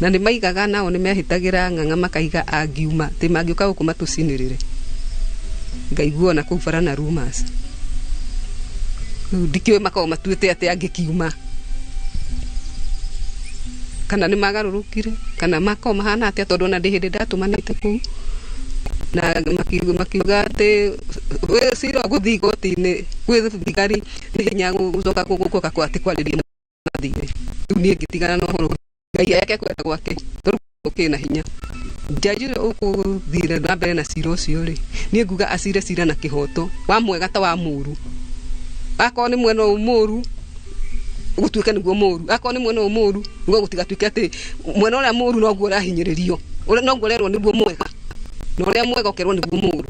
na nĩ maigaga nao nĩ mehĩtagĩra ng'ang'a makaiga angiuma atĩ mangĩũka gũkũ matũcinĩrĩre. Ngaigua ona kũu bara na rumors. Rĩu ndikĩũĩ makoragwo matuĩte atĩ angĩkiuma kana nĩ magarũrũkire kana makoragwo mahana atĩa, tondũ ona ndĩ hĩndĩ ndatũmanĩte kũu na makiuga atĩ cira gũthiĩ igoti-inĩ gwĩ thigari nĩ hinya gũcoka gũka atĩ kwarĩria mathire. Rĩu niĩ ngĩtigana na ũhoro, Ngai eke kwenda gwake tondũ gũkĩrĩ na hinya. Njaji ũrĩa ũkũthire na mbere na cira ũcio rĩ, niĩ nguga acire cira na kĩhoto, wa mwega ta wa mũru. Akorwo nĩ mwena ũyũ mũru gũtuĩke nĩguo mũru, akorwo nĩ mwena ũyũ mũru nĩguo gũtigatuĩke atĩ mwena ũrĩa mũru noguo ũrahinyĩrĩrio, noguo ũrerwo nĩguo mwega na ũrĩa mwega ũkerwo nĩguo mũru.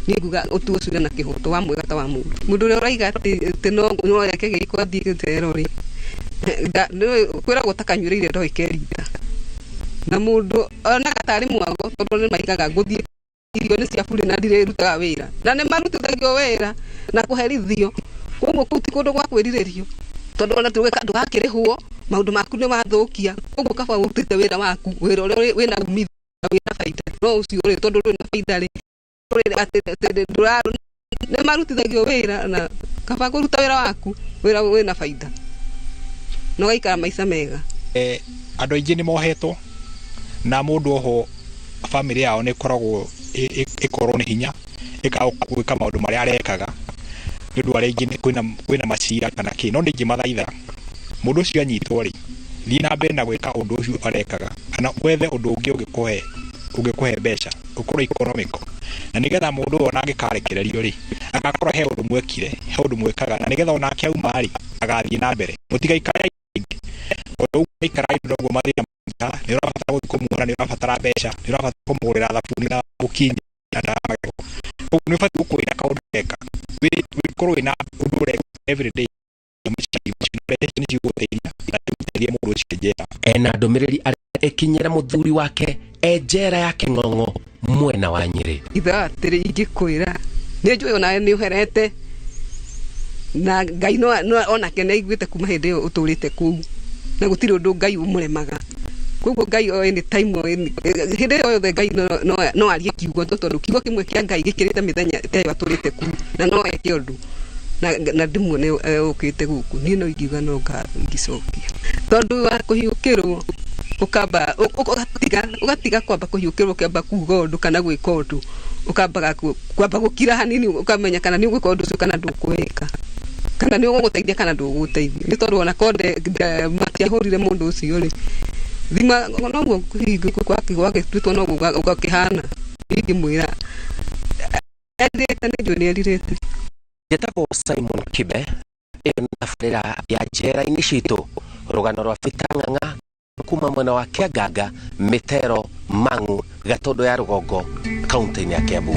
Niĩ nguga ũtuo cira na kĩhoto, wa mwega ta wa mũru. Mũndũ ũrĩa ũraiga atĩ no eke gĩko athiĩ cero rĩ, kwĩragwo ta kanyuĩrĩire ndoĩ kerita. Na mũndũ onaga tarĩ mwago tondũ nĩ maigaga ngũthiĩ irio nĩ cia bure na ndirĩrutaga wĩra, na nĩ marutithagio wĩra na kũherithio. Koguo kũu ti kũndũ gwa kwĩrirĩrio, tondũ ona ndũgakĩrĩhwo, maũndũ maku nĩ wathũkia. Koguo kaba ũrutĩte wĩra waku, wĩra ũrĩa wĩna umithio na wĩna baida. No ũcio rĩ, tondũ ndũrĩ na baida rĩ, nĩ marutithagio wĩra, na kaba kũruta wĩra waku, wĩra wĩna baida na ũgaikara maica mega. Andũ aingĩ nĩ mohetwo na mũndũ oho bamĩrĩ yao nĩ ĩkoragwo ĩkorwo nĩ hinya ĩkaga gwĩka maũndũ marĩa arekaga nĩ ũndũ arĩa aingĩ kwĩna macira kana kĩ. No nĩ ingĩmathaitha mũndũ ũcio anyitwo rĩ, thiĩ na mbere na gwĩka ũndũ ũcio arekaga kana wethe ũndũ ũngĩ ũngĩkũhe mbeca ũkorwo economical, na nĩgetha mũndũ ũyũ ona angĩkarekererio rĩ, agakorwo he ũndũ mwekire, he ũndũ mwĩkaga, na nĩgetha onake auma rĩ, agathiĩ na mbere. Mũtigaikare aingĩ, tondũ ũguo maikara aingĩ noguo mathĩna maingĩha. Nĩ ũrabatara gũthiĩ kũmuona, nĩ ũrabatara mbeca, nĩ ũrabatara kũmũgũrĩra thabuni na mũkinya na ndawa ya magego. Koguo nĩ ũbatiĩ gũkorwo wĩna kaũndũ ũreka, ũkorwo wĩna ũndũ ũreka everyday. Mbeca icio nĩ cigũgũteithia na cigũteithie mũndũ ũcio njera. Ena ndũmĩrĩri arĩa ĩkinyĩra mũthuri wake e njera ya Kĩng'ong'o mwena wa Nyĩrĩ. Ithaa atĩrĩ, ingĩkwĩra nĩ njũĩ onawe nĩ ũherete na Ngai no onake nĩ aiguĩte kuma hĩndĩ ĩyo ũtũrĩte kũu, na gũtirĩ ũndũ Ngai ũmũremaga. Koguo Ngai o any time, o any hĩndĩ ĩyo yothe, Ngai no arie kiugo, tondũ kiugo kĩmwe kĩa Ngai gĩkĩrĩte mĩthenya ta ĩyo atũrĩte kũu, na no eke ũndũ na ndĩmuone ũkĩte gũkũ. Niĩ no ingiuga no ngatho ingĩcokia, tondũ wa kũhiũkĩrwo ũkamba ũgatiga kwamba kũhiũkĩrwo, ũkĩamba kuga ũndũ kana gwĩka ũndũ, ũkambaga kwamba gũkira hanini, ũkamenya kana nĩ ũgwĩka ũndũ ũcio kana ndũkũwĩka, kana nĩ ũgũgũteithia kana ndũgũgũteithia, nĩ tondũ ona korwo matiahũrire mũndũ ũcio rĩ, thima noguo gwagĩtuĩtwo noguo gũgakĩhana. Ingĩmwĩra erirĩte, nĩ njũĩ nĩ erirĩte. Njĩtagwo Simon Kibe. Ĩyo nĩ tabarĩra ya njera-inĩ citũ, rũgano rwa Peter Ng'ang'a kuma mwena wa Kĩanganga, Mĩtero, Mang'u, Gatũndũ ya Rũgongo, kaunti-inĩ ya Kiambu.